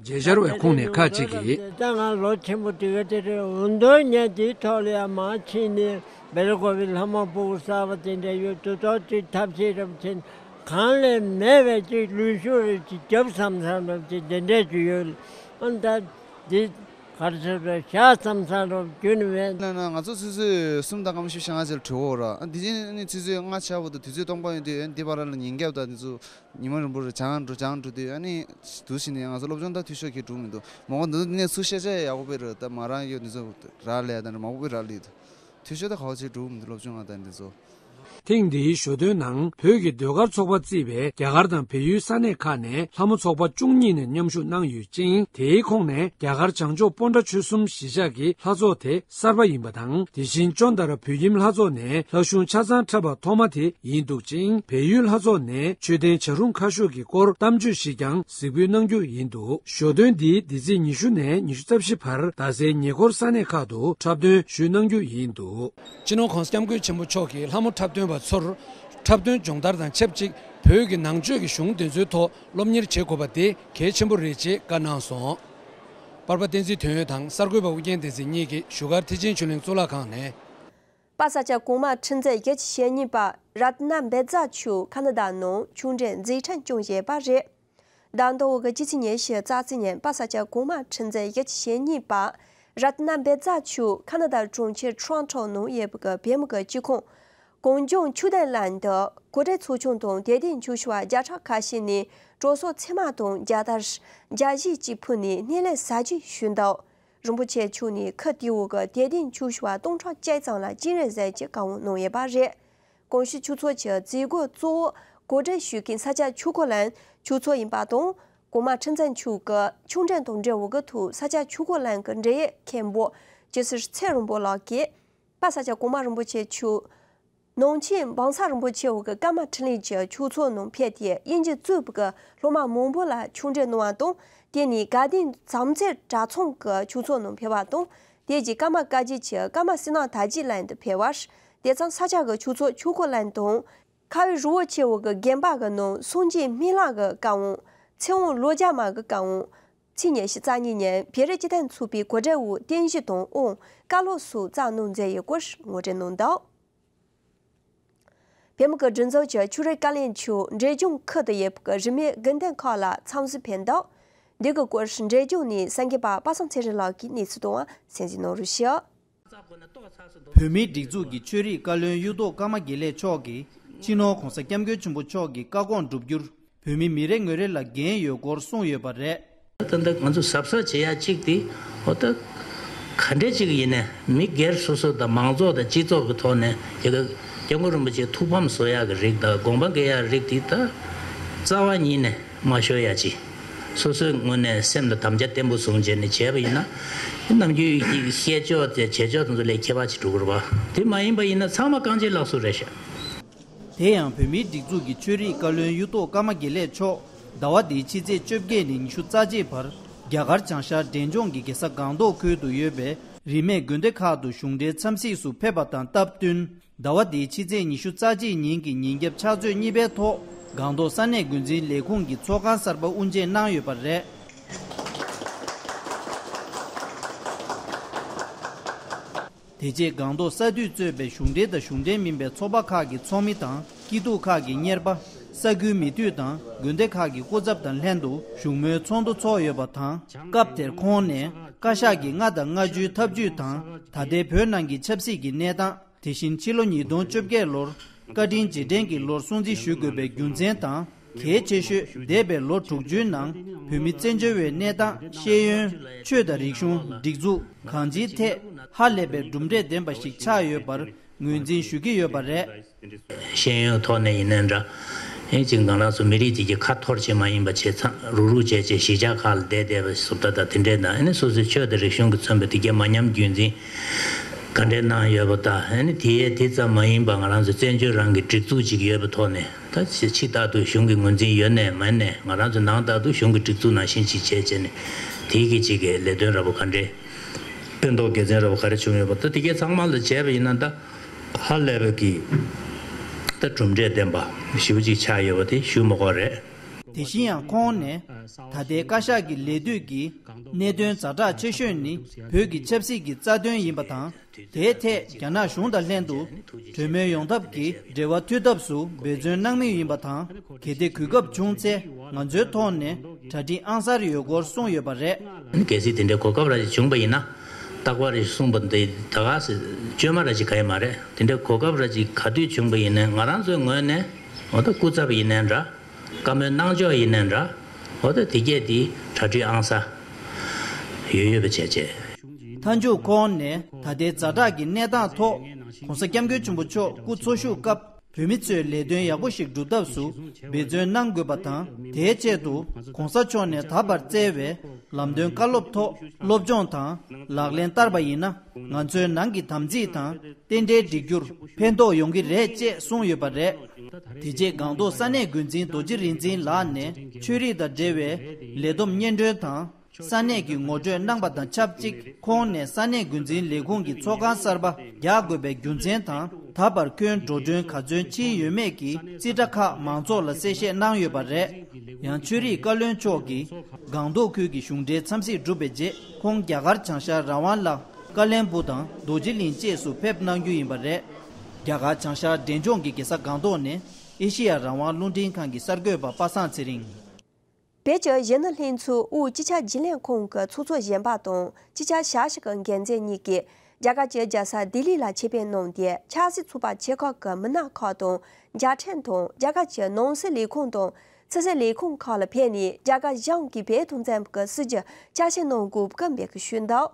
མཇལ་བཅར་བའི་ཁོངས་ནས་ཁག་ཅིག་གིས། ད་ང་ལོ་ཆེན་པོ་དེ་ག་དེ་རེད། འོ་འདོད་ཉན་དེའི་ཐོག་ལ་ཡང་མ་ཕྱིན་ནས་སྦེལ་ཀོབ་པའི་ལྷ་མོ་ཕྲུ་གུ་གསར་པ་དེ་འདྲ་ཡོད་དུས་ཐོག་ཅིག་ཐབས་ཤེས་རབ་ཆེན་གང་ལས་མེད་པའི་ཅིག་ལུས་ཤུགས་རེ་ཅིག་རྒྱབ་བསམ་བསམ་རབ་ཅིག་དེ་འདྲས་ཅིག་ཡོད། ཨ་ད་འདི་གར་ཆེར་བྱ་བསམ་ས་རོ་རྒྱུན་མེད། ན་ན་ང་ཚོ་ཆུ་ཚོད་གསུམ་དང་སྐར་མ་བཞི་བཅུ་ཞེ་ལྔ་ཙམ་གྲོལ་འོ་ར། ཨ་འདི་ཅན་ནི་ཆུ་ཚོད་ལྔ་ཆགས་པ་དང་དུས་ཚོད་སྟོང་པ་ཡོད་དུས་ཨ་འདི་བར་ལ་ཉིན་རྒྱབ་དང་འདི་ཚོ་ཉི་མ་རིང་པོ་རེ་བྱང་འགྲོ་བྱང་འགྲོ་དུས་ཨ་ནི་དུས་ཕྱིན་ནས་ང་ཚོ་སློབ་སྦྱོང་ད་འཐུས་ཤོར་གྱི་འགྲོ་མི་འདུག་མོ་ག་འདི་ཚོ་འདི་ནས་ཚུར་བཤད་བྱ་ཡག་པོ་དཔེ་རེད། ད་མ་རང་ཡོད་འདི་ཚོ་རག་ལས་དང་མང་པོ་དཔེ་རག་ལས་འདུག་འཐུས་ཤོར་ད་ག་བ་བྱས་འགྲོ་མི་འདུག་སློབ་སྦྱོང་ང་ད་འདི་ཚོ། ཐེངས་འདིའི་ཞོ་སྟོན་ནང་བོད་ཀྱི་ཟློས་གར་ཚོགས་པ་གཙོས་པའི་རྒྱ་གར་དང་བལ་ཡུལ་ས་གནས་ཁག་ནས་ལྷ་མོ་ཚོགས་པ་བཅུ་གཉིས་ནས་མཉམ་ཞུགས་གནང་ཡོད་ཅིང་། དེའི་ཁོངས་ནས་རྒྱ་གར་བྱང་ཕྱོགས་སྤོན་ཊ་ཆོལ་གསུམ་གཞིས་ཆགས་ཀྱི་ལྷ་ཚོགས་དེ་གསར་པ་ཡིན་པ་དང་། དེ་བཞིན་ཅོན་ཏ་ར་བོད་ཁྱིམ་ལྷ་ཚོགས་ནས་ལྷ་གཞུང་ཆ་ཚང་འཁྲབ་པ་ཐོག་མ་དེ་ཡིན་འདུག་ཅིང་། བལ་ཡུལ་ལྷ་ཚོགས་ནས་མཆོད་རྟེན་བྱ་རུང་ཁ་ཤོར་གྱི་སྐོར་གཏམ་བརྗོད་ཞིག་ཀྱང་གཟིགས་འབུལ་གནང་རྒྱུ་ཡིན་འདུག་ཞོ་སྟོན་འདི་འདི་ཚེས་ཉི་ཤུ་ནས་ཉི་ཤུ་རྩ་བཞི་བར་རྡ་སའི་ཉེ་འཁོར་ས་གནས་ཁག་ཏུ་འཁྲབ་སྟོན་ཞུས་གནང་རྒྱུ་ཡིན་འདུག་སྤྱི་ནོར་༧གོང་ས་༧སྐྱབས་མགོན་ཆེན་པོ་མཆོག་གིས་ལྷ་མོ་འཁྲབ་སྟོན་པ་ཚོར་འཁྲབ་སྟོན་སྦྱོང་བརྡར་དང་ཆབས་ཅིག་བོད་ཀྱི་ནང་ཆོས་ཀྱི་གཞུང་དེ་ཚོའི་ཐོག་སློབ་གཉེར་བྱེད་དགོས་པ་དེ་གལ་ཆེན་པོ་རེད་ཅེས་བཀའ་གནང་སོང་། པར་པ་བསྟན་འཛིན་དོན་ཡོད་དང་གསར་འགོད་པ་ཨུ་རྒྱན་བསྟན་འཛིན་གཉིས་ཀྱིས་བཞུགས་སྒར་ཐེག་ཆེན་ཆོས་གླིང་གཙུག་ལག་ཁང་ནས། པ་ས་ཆ་གོང་མ་ཁྲི་འཛིན་བརྒྱད་ཅུ་ཞེ་གཉིས་པ་རཏྣ་འབེ་ཛ་མཆོག་ཁ་ན་ཌ་ནང་ཆུང་འདྲེན་མཛད་འཕྲིན་སྐྱོང་བཞིན་པ་རེད། ཟླ་མདོ་བོད་ཀྱི་སྤྱི་ཚེས་ཉེར་བཞི་རྩ་ཚེས་ཉིན་པ་ས་ཆ་གོང་མ་ཁྲི་འཛིན་བརྒྱད་ཅུ་ཞེ་གཉིས་པ་རཏྣ་འབེ་ཛ་མཆོག་ཁ་ན་ཌ་གྲོང་ཁྱེར་ཊོ་རོན་ཊོ་ནང་ཡོད་པའི་བོད་མི་གི་སྤྱི་ཁང་གངས་ལྗོངས་ཆོས་ལྡན་གླིང་དུ་གོ་སྒྲིག་ཚོགས་ཆུང་དང་དད་ལྡན་ཆོས་ཞུ་བ་བརྒྱ་ཕྲག་ཁ་ཤས་ནས་གྲོས་ཚོགས་ཚད་མ་དང་རྒྱལ་དར་རྒྱ་གཞིས་ཀྱིས་ཕུལ་ནས་སྣེ་ལེན་གཟབ་རྒྱས་ཞུས་འདུག་རིན་པོ་ཆེ་མཆོག་ནས་ཁུལ་དེའི་འོག་གི་དད་ལྡན་ཆོས་ཞུ་བ་སྟོང་ཕྲག་གཅིག་ཙམ་ལ་སྤྱན་རས་གཟིགས་ཀྱི་བཀའ་དབང་གནང་ཡོད་པ་རེད། གོང་ཞུས་ཆོས་ཚོགས་ཀྱི་མཛད་སྒོ་གཙོ་བོ་གོ་སྒྲིག་ཞུ་མཁན་ས་སྐྱ་ཆོས་འཁོར་གླིང་ཆོས་ཚོགས་ཡིན་པ་དང་། གོང་མ་ཁྲི་འཛིན་མཆོག་གིས་ཆོས་འབྲེལ་དང་འབྲེལ་བའི་གི་ཐོག་ས་སྐྱ་ཆོས་འཁོར་གླིང་གི་འབྲེལ་ཡོད་མཁན་པོ་ཇི་སྲིད་ཚེ་རིང་པོ་ལགས་ཀྱིས་དཔལ་ས་སྐྱ་གོང་མ་རིན་པོ་ཆེ་མཆོག་ནང་ཆེན་འབངས་ས་རིན་པོ་ཆེ་འོག་གི་ཀརྨ་འཕྲིན་ལས་ཀྱི་ཆོས་ཚོགས་ནང་ཕེབས་ཏེ་དབྱིན་ཇི་གཙོས་པའི་གི་སློབ་མ་མང་པོ་ལ་ཆོས་འབྲེལ་གནང་བ་དང་། དེ་ནས་དགའ་ལྡན་བྱམས་བརྩེ་གྲྭ་ཚང་གི་ཆོས་ཚོགས་ནང་ཕེབས་པ་དང་། དེ་རྗེས་ཀརྨ་བཀའ་བརྒྱུད་ཀྱི་ཀརྨ་བསོད་ནམས་དར་རྒྱས་གླིང་དུ་ཕེབས་པར། དེ་ཙམ་ས་སྐྱ་གི་ཆོས་ཚོགས་ཆོས་འཁོར་གླིང་དང་། ཁ་བའི་རི་བོ་ཆེ་འོག་གི་དགོན་པ་གི་ནང་སངས་རྒྱས་སྨན་བླ་གི་བཀའ་དབང་། ཚེ་དབང་ལོ་བརྒྱ་མ་གི་བཀའ་དབང་། ཚེས་ཉི་ཤུ་རྩ་གཉིས་ཉིན་བོད་རིགས་སྤྱི་མཐུན་ཚོགས་པའི་གོ་སྒྲིག་འོག་རྟེན་གཞི་དང་དབང་བཀའ་སློབ་སོགས་བསྩལ་གནང་མཛད་ཡོད་སྐོར་ངོ་སྤྲོད་གནང་འདུག་བོད་མི་གི་སྒྲིག་འཛུགས་ཀྱི་ཆོས་རིག་བཀའ་བློན་མཆོག་འབྲས་ལྗོངས་ཁུལ་དུ་ཡོད་པའི་རིས་མེད་དགོན་སྡེ་ཁག་ལ་འཚམས་གཟིགས་ཕེབས་འདུག་འདི་གི་སྐོར་འབྲས་ལྗོངས་ནས་གསར་འགོད་པ་པ་སངས་ཚེ་རིང་ལགས་ཀྱིས་གནས་ཚུལ་དང་གསན་གཟིགས་གནང་རོགས་ཞུ། བོད་མིའི་སྒྲིག་འཛུགས་ཀྱི་ཆོས་རིག་བཀའ་བློན་གཡུ་ཐོག་ཀརྨ་དགེ་ལེགས་མཆོག་གིས་སྤྱི་ནོར་༧གོང་ས་༧སྐྱབས་མགོན་ཆེན་པོ་མཆོག་གི་བཀའ་དགོངས་བསྒྲུབ་རྒྱུར་བོད་མི་མི་རེ་ངོ་རེ་ལ་འགན་ཡོད་སྐོར་གསུངས་ཡོད་པ་རེད། ད་ལྟ་ང་ཚོ་གཟབ་གཟབ་བྱེད་ཡ་གཅིག་དེ་འོ་ད་ག་འདྲས་ཅིག་ཡིན་ནའི་མི་སྒེར་སོ་སོ་དང་མང་ཚོགས་དང་སྤྱི་ཚོགས་ཀྱི་ཐོག་ནས་ཡ་གི་སྐྱབས་མགོན་རིན་པོ་ཆེའི་ཐུགས་ཕམ་བཟོ་ཡག་གི་རིགས་དང་དགོངས་པ་འགལ་ཡག་རིགས་དེ་ད་རྩ་བ་ཉིད་ནས་མ་ཤོར་ཡ་ཅིག་སོ་སོའི་ངོས་ནས་སེམས་ལ་དམ་བཅའ་བརྟན་པོ་བཟུང་བྱས་ནས་བྱས་པ་ཡིན་ན། ནམ་རྒྱུན་ཡིག་བཤད་ཕྱོགས་དེ་བྱེད་ཕྱོགས་དེ་ཚོ་ལས་ཁྱད་པར་ཅིག་འགྲོ་གི་རེད་པ། དེ་མ་ཡིན་པ་ཡིན་ན་ཚང་མ་རྐང་རྗེས་ལག་སོ་རེད་ཤག་དེ་ཡང་བོད་མིའི་སྒྲིག་འཛུགས་ཀྱི་ཆོས་རིག་བཀའ་བློན་གཡུ་ཐོག་ཀརྨ་དགེ་ལེགས་མཆོག་ཟླ་བ་འདིའི་ཕྱི་ཚེས་བཅོ་བརྒྱད་ནས་ཉི་ཤུ་རྩ་གཅིག་བར་རྒྱ་གར་བྱང་ཤར་འབྲས་ལྗོངས་ཀྱི་རྒྱལ་ས་སྒང་ཏོག་ཁུལ་དུ་ཡོད་པའི་རིས་མེད་དགོན་སྡེ་ཁག་ཏུ་གཞུང་འབྲེལ་འཚམས་གཟིགས་སུ་ཕེབས་པ་དང་སྟབས་བསྟུན། ཟླ་བ་འདིའི་ཕྱི་ཚེས་ཉི་ཤུ་རྩ་གཅིག་ཉིན་གྱི་ཉིན་རྒྱབ་ཕྱག་ཚོད་གཉིས་པའི་ཐོག་སྒང་ཏོག་ས་གནས་འགོ་འཛིན་ལས་ཁུངས་ཀྱི་ཚོགས་ཁང་གསར་པ་དབུ་འབྱེད་གནང་ཡོད་པ་རེད། དེ་རྗེས་སྒང་ཏོག་ས་འཐུས་གཙོས་པའི་གཞུང་འབྲེལ་དང་གཞུང་འབྲེལ་མིན་པའི་ཚོགས་པ་ཁག་གི་ཚོགས་མི་དང་སྐྱིད་སྡུག་ཁག་གི་གཉེར་པ། ས་ཁུལ་མི་འཐུས་དང་དགོན་སྡེ་ཁག་གི་སྐུ་ཚབ་དང་ལྷན་དུ་བཞུགས་མོལ་ཚོགས་འདུ་ཚོགས་ཡོད་པ་དང་། སྐབས་དེར་ཁོང་ནས་བཀའ་ཤག་གི་ལྔ་དང་ལྔ་བཅུའི་ཐབས་ཇུས་དང་ད་ལྟའི་བོད་ནང་གི་ཆབ་སྲིད་ཀྱི་གནས་སྟངས། དེ་བཞིན་ཕྱི་ལོ་ཉིས་སྟོང་བཅོ་བརྒྱད་ལོར་བཀའ་དྲིན་རྗེས་དྲན་གྱི་ལོར་སྲུང་བརྩི་ཞུ་དགོས་པའི་རྒྱུ་མཚན་དང་། གལ་ཆེ་ཤོས་འདས་པའི་ལོ་དྲུག་ཅུའི་ནང་བོད་མི་བཙན་བྱོལ་བའི་གནས་སྟངས། ཤེས་ཡོན། ཆོས་དང་རིག་གཞུང་། སྒྲིག་འཛུགས། གང་ཅིའི་ཐད་ཧ་ལས་པའི་གྲུབ་འབྲས་ལྡན་པ་ཞིག་ཆགས་ཡོད་པར་ངོས་འཛིན་ཞུ་གི་ཡོད་པ་རེད། ཤེས་ཡོན་ཐོག་ནས་ཡིན་ནའི་འདྲ། ཨེ་ཅིག་ང་རང་ཚོ་མི་རིགས་ཅིག་གི་ཁ་འཐོར་ཅིག་མ་ཡིན་པ་བྱས་ཙང་རུག་རུག་བྱས་བྱས་གཞིས་ཆགས་ཁག་ལ་བསྡད་བསྡད་པ་བཟོ་ལྟ་དང་དེ་འདྲས་དང་ཨ་ནི་སོ་སོའི་ཆོས་དང་རིག་གཞུང་གི་མཚོན་པའི་དེ་གའི་མ་ཉམས་རྒྱུན་འཛིན་ག་འདྲས་གནང་ཡོད་པ་དང་ཨ་ནི་དེ་ཡས་དེ་ཙམ་མ་ཡིན་པ་ང་རང་ཚོ་བཙན་བྱོལ་རང་གི་སྒྲིག་འཛུགས་ཅིག་ཡོད་པའི་ཐོག་ནས་ད་ཕྱི་ཕྱི་ལྟར་དུ་གཞུང་གི་ངོས་འཛིན་ཡོད་ནའི་མེད་ནའི་ང་རང་ཚོ་ནང་ལྟར་དུ་གཞུང་གི་སྒྲིག་འཛུགས་ནང་བཞིན་ཅིག་བྱས་བྱས་ནས་དེའི་གི་ཅིག་གི་ལས་དོན་འདྲ་པོ་ག་འདྲས་སྤེལ་གཏོང་དགེ་མཚན་འདྲ་པོ་ག་རེ་བྱུང་ཡོད་པ་ད་དེ་གའི་ཚང་མ་ལ་བྱས་པ་ཡིན་ན་ད། ཧ་ལས་པའི་གི་ད་གྲུབ་འབྲས་ལྡན་པ་ཞེ་པོ་ཅིག་ཆགས་ཡོད་པ་དེ་ཞུ་མི་དགོས་རེད། དེ་བཞིན་ཡང་ཁོང་ནས་ད་ལྟའི་བཀའ་ཤག་གི་ལས་དུས་ཀྱི་གནད་དོན་ཛ་དྲག་ཆེ་ཤོས་ནི་བོད་ཀྱི་ཆབ་སྲིད་ཀྱི་རྩ་དོན་ཡིན་པ་དང་། དེའི་ཐད་རྒྱ་ནག་གཞུང་དང་ལྷན་དུ་གྲོས་མོལ་ཡོང་ཐབས་ཀྱི་འབྲེལ་བ་མཐུད་ཐབས་སུ་འབད་བརྩོན་གནང་མུས་ཡིན་པ་དང་། གལ་ཏེ་གོ་སྐབས་བྱུང་ཚེ་ང་ཚོའི་ཐོག་ནས་གྲ་སྒྲིག་ཨང་གསར་ཡོད་སྐོར་གསུངས་ཡོད་པ་རེད། གལ་སྲིད་དེ་འདྲའི་གོ་སྐབས་ར་ཅིག་བྱུང་པ་ཡིན་ན། རྟག་པར་གསུངས་པ་འདི་ད་ག་སེ་བཅོས་མ་ར་ཅིག་ག་ཡི་མ་རེད། དེ་འདྲའི་གོ་སྐབས་ར་ཅིག་ག་དུས་བྱུང་པ་ཡིན་ནའི་ང་རང་ཚོའི་ངོས་ནས་འོ་ད་སྐུ་ཚབ་ཡིན་ནའི་འདྲ། བཀའ་མོལ་གནང་ཕྱོགས་ཡིན་ནའི་འདྲ། འོ་ད་དེ་གས་དེ་གྲ་སྒྲིག་ཨང་གསར་ཡོད་ཡོད་པ་བྱས་བྱས། མཐའ་མཇུག་ཁོང་ནས་ད་ལྟའི་ཛ་དྲག་གི་གནས་སྟངས་ཐོག་༧གོང་ས་༧སྐྱབས་མགོན་ཆེན་པོ་མཆོག་སྐུ་འཚོ་བཞུགས་སྐབས། བོད་མི་ཚོས་ལས་དོན་ཡག་པོ་ཞིག་སྒྲུབ་ཐབས་སུ་འབད་བརྩོན་གནང་དགོས་པ་དང་། དེའི་ཆེད་དུ་༧གོང་ས་མཆོག་ནས་ད་བར་བསྩལ་བའི་ལམ་སྟོན་བཀའ་སློབ་ཐོག་སློབ་སྦྱོང་དང་ལག་ལེན་བསྟར་བ་ཡིན་ན། ང་ཚོའི་ནང་གི་དམ་ཚིག་དང་རྟེན་འབྲེལ་སྒྲིག་རྒྱུར་ཕན་ཐོགས་ཡོང་གི་རེད་ཅེས་གསུངས་ཡོད་པ་རེད། དེ་རྗེས་སྒང་ཏོག་ས་གནས་འགོ་འཛིན་རྡོ་རྗེ་རིག་འཛིན་ལགས་ནས་ཆོས་རིག་དང་འབྲེལ་བའི་ལས་བསྡོམས་སྙན་སྒྲོན་དང་། ས་གནས་ཀྱི་ངོ་སྤྲོད་གནང་པ་དང་ཆབས་ཅིག་ཁོང་ནས་ས་གནས་འགོ་འཛིན་ལས་ཁུངས་ཀྱི་ཚོགས་ཁང་གསར་པ་རྒྱག་དགོས་པའི་རྒྱུ་མཚན་དང་། ད་བར་ཁྱོན་འགྲོ་གྲོན་ག་ཚོད་ཕྱིན་ཡོད་མེད་ཀྱི་རྩིས་ཁྲ་ཁག་མང་ཚོགས་ལ་གསལ་བཤད་གནང་ཡོད་པ་རེད། ཡང་ཆོས་རིག་བཀའ་བློན་མཆོག་གིས་སྒང་ཏོག་ཁུལ་གྱི་གཞུང་འབྲེལ་འཚམས་གཟིགས་གྲུབ་པའི་རྗེས་ཁོང་རྒྱ་གར་བྱང་ཤར་རང་དབང་ལ་ཀ་ལོན་སྦུག་དང་རྡོ་རྗེ་གླིང་བཅས་སུ་ཕེབས་གནང་རྒྱུ་ཡིན་པ་རེད། རྒྱ་གར་བྱང་ཤར་འབྲས་ལྗོངས་ཀྱི་རྒྱལ་ས་སྒང་ཏོག་ནས་ཨེ་ཤེ་ཡ་རང་དབང་རླུང་འཕྲིན་ཁང་གི་གསར་འགོད་པ་པ་སངས་ཚེ་རིང་། བོད་ཀྱི་གཞོན་ནུ་ལྷན་ཚོགས་དབུས་སྤྱི་ཁྱབ་རྒྱུན་ལས་ཁང་གི་ཚོགས་གཙོ་གཞོན་པ་དང་སྤྱི་ཁྱབ་ཞབས་ཞུ་གི་འགན་འཛིན་གཉིས་ཀྱིས་རྒྱ་གར་གྱི་རྒྱལ་ས་ལྡི་ལི་ལ་ཆེད་ཕེབས་གནང་སྟེ། ཆབ་སྲིད་ཚོགས་པ་ཆེ་ཁག་གི་མི་སྣ་ཁག་དང་མཇལ་འཕྲད་དང་། རྒྱ་གར་གྱི་ནང་སྲིད་ལས་ཁུངས་དང་ཕྱི་སྲིད་ལས་ཁུངས་ཁག་ལ་ཕེབས་ནས་རྒྱ་གར་གཞུང་གིས་བོད་དོན་ཚན་པ་གི་སྲིད་ཇུས་བསྐྱར་ཞིབ་གནང་དགོས་པའི་འབོད་སྐུལ་ཞུས་འདུག་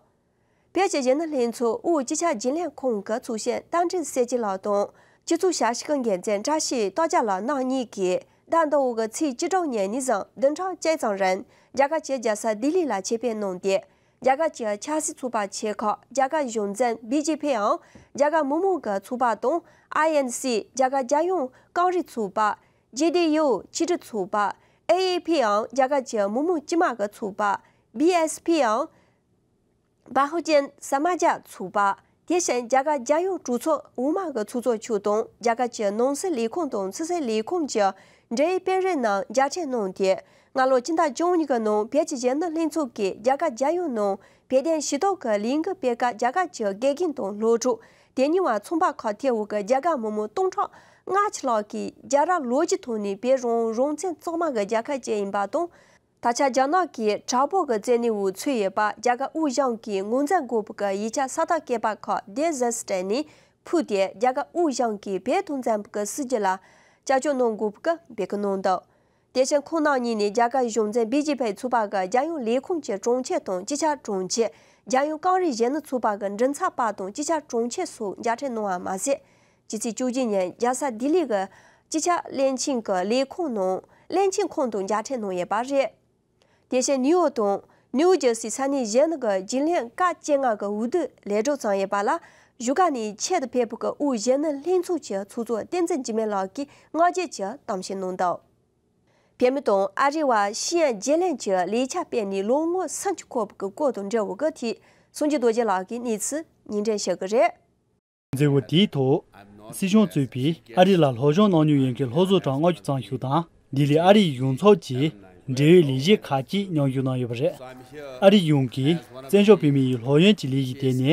བོད་ཀྱི་གཞོན་ནུ་ལྷན་ཚོགས་དབུས་སྤྱི་ཁྱབ་རྒྱུན་ལས་ཁང་གི་ཚོགས་གཞོན་རྟ་མགྲིན་གསལ་རྒྱལ་ལགས་དང་ སྤྱི་ཚོགས་བྱ་བཞག་གི་འགན་འཛིན་བཀྲ་ཤིས་རྟོགས་རྒྱལ་ལགས་རྣམ་གཉིས་ཀྱིས་ཟླ་འདི་འོག་གི་ཚེས་བཅུ་དྲུག་ཉིན་ཉིན་གུང་བདུན་ཕྲག་གཅིག་ཙམ་རིང་རྒྱ་གར་གྱི་རྒྱལ་ས་ལྡི་ལི་ལ་ཆེད་ཕེབས་གནང་སྟེ། རྒྱ་གར་གྱི་ཆབ་སྲིད་ཚོགས་པ་ཆེ་ཁག་རྒྱ་གར་གཞུང་འཛིན་བི་ཇེ་པི་འམ་རྒྱ་གར་མི་མང་གི་ཚོགས་པ་དང་། ཨའི་ཨེན་སི་རྒྱ་གར་རྒྱལ་ཡོངས་གངས་རི་ཚོགས་པ། ཇེ་ཌི་ཡུ་ཆོས་སྒྲིག་ཚོགས་པ། ཨེ་ཨེ་པི་འམ་རྒྱ་གར་གྱི་མི་མང་སྤྱི་དམངས་ཀྱི་ཚོགས་པ། བི་ཨེས་པི་འམ་བྷ་ཧུ་ཇན་ས་མཱ་ཇ་ཚོགས་པ། དེ་བཞིན་རྒྱ་གར་རྒྱལ་ཡོངས་གྲོས་ཚོགས་འོག་མ་གི་ཚོགས་གཙོ་མཆོག་དང་། རྒྱ་གར་གྱི་ནང་སྲིད་ལས་ཁུངས་དང་ཕྱི་སྲིད་ལས་ཁུངས་ཀྱི་འབྲེལ་ཡོད་དཔོན་རིགས་རྣམས་མཇལ་འཕྲད་གནང་སྟེ། སྔ་ལོ་ཕྱི་ཟླ་བཅུ་གཉིས་ཀྱི་ནང་བོད་ཀྱི་གཞོན་ནུ་ལྷན་ཚོགས་ཀྱིས་རྒྱ་གར་རྒྱལ་ཡོངས་ནང་བོད་དོན་ཞུ་གཏུག་གི་ལས་འགུལ་སྤེལ་སྐབས། རྒྱ་གར་གྱི་དགེ་རྒན་དང་སློབ་ཕྲུག་དེ་ཉིད་བ་ཚོང་པ་ཁག་ཐེ་བོ་གི་རྒྱ་གར་མི་མང་སྟོང་ཕྲག་ལྔ་བཅུ་ལྷག་གིས་རྒྱལ་རབས་ལོ་རྒྱུས་ཐོག་ནས་བོད་རང་རང་བཙན་གཙང་མ་གི་རྒྱལ་ཁབ་ཅིག་ཡིན་པ་དང་། ད་ཆ་རྒྱ་ནག་གིས་དྲག་པོ་གི་བཙན་གནོན་འོག་ཚུད་ཡོད་པ། རྒྱ་གར་དབུས་གཞུང་གིས་ངོས་འཛིན་དགོས་པ་གི་ཡིག་ཆ་ས་ཐག་བཀོད་པ་ཁག་དེ་ཟིན་སྤྲད་ནས་ཕུད་དེ། རྒྱ་གར་དབུས་གཞུང་གིས་བོད་དོན་ཚན་པ་གི་སྲིད་ཇུས་ལ་བསྐྱར་བཅོས་གནང་དགོས་པ་གི་འབོད་སྐུལ་གནང་འདུག་དེ་བཞིན་ཁོང་རྣམ་གཉིས་ནས་རྒྱ་གར་གཞུང་འཛིན་བི་ཇེ་པི་ཚོགས་པ་གི་རྒྱལ་ཡོངས་ལས་ཁུངས་ཀྱི་དྲུང་ཆེ་དང་། སྤྱི་ཁྱབ་དྲུང་ཆེ། རྒྱལ་ཡོངས་གངས་རི་གཞོན་ནུ་ཚོགས་པ་གི་མགྲིན་ཚབ་པ་དང་སྤྱི་ཁྱབ་དྲུང་ཆེ་སོགས་མཇལ་འཕྲད་གནང་བ་མ་ཟད། ཕྱི་ཚེས་བཅུ་གཅིག་ཉིན་རྒྱལ་ས་ལྡི་ལི་གི་སྤྱི་ཁྱབ་བློན་ཆེན་གྱི་ལས་ཁུངས་ནང་བློན་ཆེན་ཁོང་དང་མཇལ་འཕྲད་གནང་ཡོད་པ་རེད། དེ་བཞིན་ནིའུ་ཡོག་དང་ནིའུ་ཇར་སི་ས་གནས་གཞོན་ནུ་གི་རྒྱུན་ལས་སྐབས་བཅོ་ལྔ་གི་འོས་བསྡུ་ལས་གྲོགས་བརྩམས་ཡོད་པ་ལ། བཞུགས་སྒར་ནས་ཆེད་དུ་ཕེབས་པའི་དབུས་གཞོན་ནུ་ལྷན་ཚོགས་ཀྱི་ཚོགས་གཙོ་བསྟན་འཛིན་འཇིགས་མེད་ལགས་ཀྱིས་སྔ་རྗེས་ཀྱི་གཏམ་བཤད་གནང་འདུག་བོད་མི་དང་ཨ་རི་བར་ཤེས་ཡོན་བརྗེ་ལེན་གྱི་ལས་འཆར་སྤེལ་ནས་ལོ་ངོ་སུམ་ཅུ་འཁོར་བའི་སྐོར་དང་འབྲེལ་བའི་ཐད་སངས་རྒྱས་རྡོ་རྗེ་ལགས་ཀྱིས་གནས་ཚུལ་སྙན་སྒྲོན་ཞུ་གི་རེད། མཛད་སྒོ་དེའི་ཐོག་སྲིད་གཞུང་གཙོས་པའི་ཨ་རི་ལ་སློབ་སྦྱོང་གནང་མྱོང་ཡོད་མཁན་སློབ་ཟུར་གྲངས་ལྔ་བཅུ་ཙམ་ཞིག་དང་། ལྡི་ལི་ཨ་རིའི་གཞུང་ཚབ་ཀྱི་འབྲེལ་ཡོད་ལས་བྱེད་ཁག་ཅིག་མཉམ་ཞུགས་གནང་ཡོད་པ་རེད། ཨ་རིའི་གཞུང་གིས་བཙན་བྱོལ་བོད་མི་ཡི་སློབ་ཡོན་གྱི་ལས་གཞི་དེ་ནི་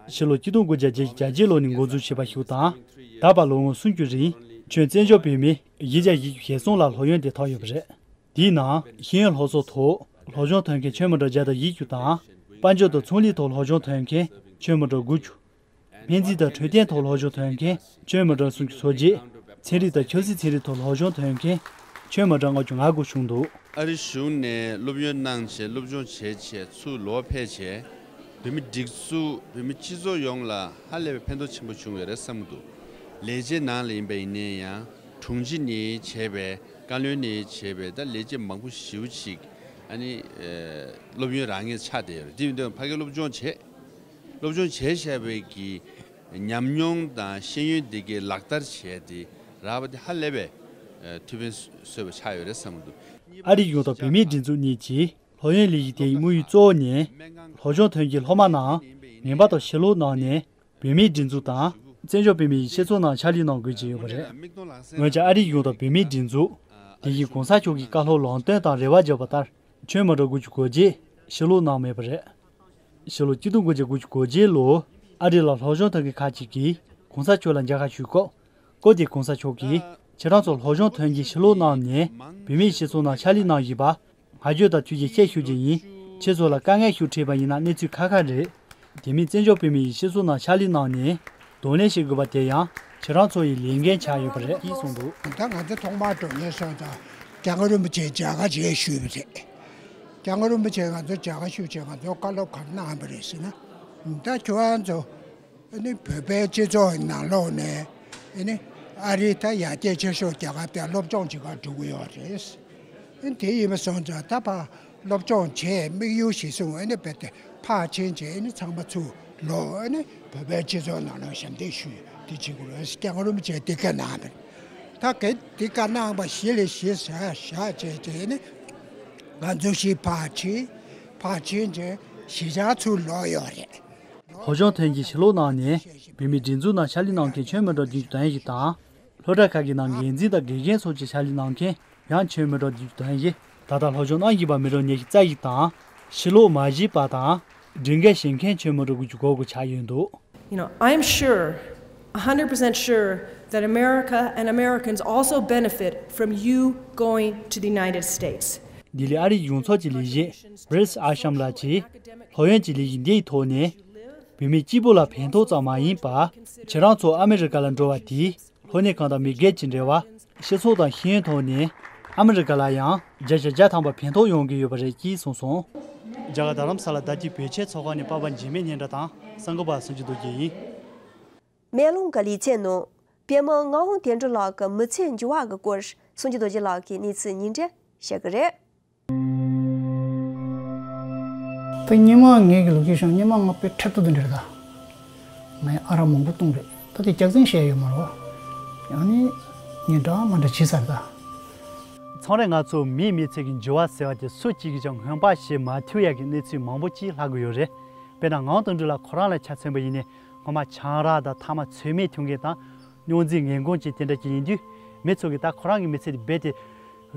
ཕྱི་ལོ་ཆིག་སྟོང་དགུ་བརྒྱ་བརྒྱད་ཅུ་གྱ་བརྒྱད་ལོ་ནས་འགོ་འཛུགས་བྱས་པ་ཞིག་དང་། ད་བར་ལོ་ངོ་སུམ་ཅུ་རིང་ཁྱོན་བཙན་བྱོལ་བོད་མི་བཞི་བརྒྱ་བཞི་བཅུ་ཞེ་གསུམ་ལ་སློབ་ཡོན་དེ་ཐོབ་ཡོད་པ་རེད། དེའི་ནང་ཤེས་ཡོན་སློབ་གསོ་ཐོག་སློབ་སྦྱོང་ཐོན་མཁན་ཁྱོན་མི་གྲངས་བརྒྱ་དང་བཞི་བཅུ་དང་། དཔལ་འབྱོར་དང་ཚོང་ལས་ཐོག་སློབ་སྦྱོང་ཐོན་མཁན་ཁྱོན་མི་གྲངས་དགུ་བཅུ། སྨན་རྩིས་དང་འཕྲོད་བསྟེན་ཐོག་སློབ་སྦྱོང་ཐོན་མཁན་ཁྱོན་མི་གྲངས་སུམ་ཅུ་སོ་བརྒྱད། ཚན་རིག་དང་ཆབ་སྲིད་ཚན་རིག་ཐོག་སློབ་སྦྱོང་ཐོན་མཁན་ཁྱོན་མི་གྲངས་ལྔ་བཅུ་ང་དགུ་བྱུང་འདུག་ཨ་རི་གཞུང་ནས་སློབ་ཡོན་གནང་བྱས་སློབ་སྦྱོང་བྱས་བྱས་ཚུར་ལོག་ཕེབས་བྱས། བོད་མི་སྒྲིག་འཛུགས་བོད་མི་སྤྱི་ཚོགས་ཡོངས་ལ་ཧ་ལས་པའི་ཕན་ཐོགས་ཆེན་པོ་བྱུང་ཡོད་རེད་བསམ་གྱི་འདུག་ལས་བྱེད་ནང་ལ་ཡིན་པ་ཡིན་ན་ཡང་དྲུང་ཆེ་ནས་བྱས་པའི་བཀའ་བློན་ནས་བྱས་པའི་ད་ལས་བྱེད་མང་པོ་ཞེ་པོ་ཅིག་ཨ་ནི་སློབ་ཡོན་རག་མཁན་ཆགས་བསྡད་ཡོད་རེད། དེ་ཡིན་དུས་ཕ་གིར་སློབ་སྦྱོང་བྱས། སློབ་སྦྱོང་བྱས་བཞག་པའི་གི་ཉམས་མྱོང་དང་ཤེས་ཡོན་འདི་གའི་ལག་བསྟར་བྱས་ཏེ་རག་པ་དེ་ཧ་ལས་པའི་ཨ་ཐུགས་ཕན་གསོས་པ་ཆགས་ཡོད་རེད་བསམ་གྱི་འདུག་ཨ་རིའི་གཞུང་དང་བོད་མིའི་སྒྲིག་འཛུགས་གཉིས་ཀྱིས་སློབ་ཡོན་ལས་གཞི་དེའི་དམིགས་ཡུལ་གཙོ་བོ་ནི་སློབ་སྦྱོང་ཐོན་རྒྱུའི་སློབ་མ་རྣམས་ངེས་པར་དུ་ཕྱི་ལོགས་གནང་ནས་བོད་མིའི་སྒྲིག་འཛུགས་དང་བཙན་བྱོལ་བོད་མིའི་སྤྱི་ཚོགས་ནང་ཕྱག་ལས་གནང་དགོས་ཀྱི་ཡོད་པ་རེད། འོན་ཀྱང་ཨ་རིའི་གཞུང་དང་བོད་མིའི་སྒྲིག་འཛུགས་དེ་བཞིན་གོང་ས་མཆོག་གི་བཀའ་སློབ་ལམ་སྟོན་དང་རེ་བ་བརྗོད་པ་ལྟར་ཁྱོན་མི་གྲངས་དགུ་བཅུ་གོ་བརྒྱད་ཕྱི་ལོགས་གནང་མེད་པ་རེད། ཕྱི་ལོ་ཆིག་སྟོང་དགུ་བརྒྱ་དགུ་བཅུ་གོ་བརྒྱད་ལོར་ཨ་རི་ལ་སློབ་སྦྱོང་ཐོན་མཁན་ཁག་ཅིག་གིས་གོང་ས་མཆོག་ལ་མཇལ་ཁ་ཞུས་སྐབས། སྐབས་དེར་གོང་ས་མཆོག་གིས་ཁྱེད་རང་ཚོ་སློབ་སྦྱོང་ཐོན་རྒྱུའི་ཕྱི་ལོགས་གནང་ནས་བོད་མིའི་སྤྱི་ཚོགས་ནང་ཕྱག་ལས་གནང་བཞིན་པ། བསྔགས་བརྗོད་དང་ཐུགས་རྗེ་ཆེ་ཞུ་རྒྱུ་ཡིན། ཁྱེད་ཚོ་ལ་དཀའ་ངལ་ཤུགས་འཕྲད་པ་ཡིན་ན་གནས་ཚུལ་ཁག་ཁག་རེད། དེ་མིན་བཙན་བྱོལ་བོད་མིའི་སྤྱི་ཚོགས་ནང་ཕྱག་ལས་གནང་ནས་གདོང་ལེན་བྱེད་དགོས་པ་དེ་ཡང་ཁྱེད་རང་ཚོ་ཡི་ལས་འགན་ཆགས་ཡོད་པ་རེད་ཅེས་གསུངས་འདུག་ད་ང་ཚོ་ཐོག་མར་འགྲོ་ཉེན་སོང་ཙང་སྐྱབས་མགོན་རིན་པོ་ཆེ་མཇལ་ཁ་བྱེད་ཞུས་པ་རེད། སྐྱབས་མགོན་རིན་པོ་ཆེ་ང་ཚོ་མཇལ་ཁ་ཞུ་བྱས་ང་ཚོ་བཀའ་སློབ་ག་རེ་གནང་བ་རེད་ཟེར་ན། ད་ཁྱོད་རང་ཚོ་ཨ་ནི་བོད་པའི་སྤྱི་ཚོགས་ནང་ལོགས་ནས་ཨ་ནི་ཨ་རི་ད་ཡར་རྒྱས་ཆེ་ཤོས་རྒྱལ་ཁབ་དེ་སློབ་སྦྱོང་བྱེད་གར་འགྲོ་གི་ཡོད་རེད། ཨ་ནི་དེ་ཡིན་པ་སོང་ཙང་ད་ཕར་སློབ་སྦྱོང་བྱས་དམིགས་ཡུལ་གཞིར་བཟུང་ཨ་ནི་རྦད་དེ་ཕར་ཕྱིན་བྱས་ཨ་ནི་ཚང་མ་ཚུར་ལོག་ཨ་ནི་བོད་པའི་སྤྱི་ཚོགས་ནང་ལོགས་ཞབས་འདེགས་ཞུ་དེ་བྱེད་དགོས་རེད། སྐྱབས་མགོན་རིན་པོ་ཆེས་འདི་བཀའ་གནང་བ་རེད། ད་གལ་ཏེ་བཀའ་གནང་བ་གཞི་ལ་གཞི་བཞག་བཞག་བྱས་བྱས་ནས་ང་ཚོ་གཞིས་ཕར་ཕྱིན་ཕར་ཕྱིན་བྱས་གཞིས་ཆགས་ཚུར་ལོག་ཡོད་རེད། སློབ་སྦྱོང་ཐོན་རྒྱུའི་ཕྱི་ལོགས་གནང་ནས་བོད་མིའི་སྒྲིག་འཛུགས་ནང་ཕྱག་ལས་གནང་མཁན་ཁྱོན་མི་གྲངས་བདུན་ཅུ་དོན་བཞི་དང་། སློབ་གྲྭ་ཁག་གི་ནང་འགན་འཛིན་དང་དགེ་རྒན་སོགས་ཀྱི་ཕྱག་ལས་གནང་མཁན་ཡང་ཁྱོན་མི་གྲངས་བདུན་ཅུ་དོན་བཞི། ད་ལྟ་སློབ་སྦྱོང་གནང་བཞིན་པ་མི་གྲངས་ཉི་ཤུ་རྩ་བཞི་དང་། ཕྱི་ལོགས་མ་བཞུད་པ་དང་སྒྲིག་འགལ་བྱེད་མཁན་ཁྱོན་མི་གྲངས་དགུ་བཅུ་གོ་དགུ་ཆགས་ཡོད་འདུག You know, I'm sure, one hundred percent sure that America and Americans also benefit from you going to the United States. ལྡི་ལི་ཨ་རིའི་གཞུང་ཚབ་ཀྱི་ལས་བྱེད་བྷྲིས་ཨ་ཤམ་ལགས་ཀྱིས་སློབ་ཡོན་གྱི་ལས་གཞི་འདིའི་ཐོག་ནས་བོད་མི་གཅིག་པུ་ལ་ཕན་ཐོགས་ཙམ་མ་ཡིན་པར་ཁྱེད་རང་ཚོ་ཨ་མི་རི་ཀ་ལ་འགྲོ་བ་དེས་སློབ་གཉེར་ཁང་དང་མི་སྒེར་གྱི་འབྲེལ་བ། སྤྱི་ཚོགས་དང་ཤེས་ཡོན་ཐོག་ནས་ཨ་མི་རི་ཀ་ལ་ཡང་བརྒྱ་ཆ་བརྒྱ་ཐམ་པ་ཕན་ཐོགས་ཡོང་གི་ཡོད་པ་རེད་ཅེས་གསུངས་སོང་། རྒྱ་གར་རྡ་རམ་ས་ལ་ཟླ་སྐྱིད་བོད་ཆས་ཚོགས་ཁང་ནས་པ་ཕ་འཇིགས་མེད་སྙན་གྲགས་དང་གསར་འགོད་པ་སངས་རྒྱས་རྡོ་རྗེ་ཡིན། མེ་ལོང་གི་ལི་ཚན་ནང་ པདྨ་ངག་དབང་དོན་གྲུབ་ལགས་ཀྱི་མི་ཚེའི་འགྱུར་བ་གི་སྐོར་སངས་རྒྱས་རྡོ་རྗེ་ལགས་ཀྱིས་གནས་ཚུལ་སྙིང་བསྡུས་བཤད་གི་རེད། ད་སྔོན་མ་ངེད་ཀྱི་ལོ་རྒྱུས་བཞག་སྔོན་མ་ང་དཔེ་འཁྲབ་སྟོན་དེ་འདྲ་རེད་ད། ང་ཡི་ཨ་རག་མང་པོ་བཏུངས་རེད། ད་དེ་སྐྱག་རྫུན་བཤད་ཡོད་མ་རེད་བ། ཡང་ནི་ངས་འདྲ་མ་འདྲ་བྱས་ཚར་ད། མཚམས་རེ་ང་ཚོ་མིའི་མི་ཚེ་གི་འགྱུར་བ་ཟེར་བ་དེ་སུ་གཅིག་གིས་ཀྱང་སྔོན་དཔག་བྱེད་མ་ཐུབ་ཡག་གི་གནས་ཚུལ་མང་པོ་ཅིག་ལྷག་གི་ཡོད་རེད། དཔེར་ན་ངག་དབང་དོན་གྲུབ་ལགས་ཁོ་རང་ལ་ཆ་མཚོན་པ་ཡིན་ན། སྔོན་མ་ཆང་རག་དང་ཐ་མག་ཚོད་མེད་འཐུང་མཁན་དང་། སྨྱོ་རྫས་ངན་གོང་ཅན་དེ་འདྲ་ཅིག་ཡིན་དུས། མི་ཚོ་གིས་ད་ཁོ་རང་གི་མི་ཚེ་དེ་རྦད་དེ་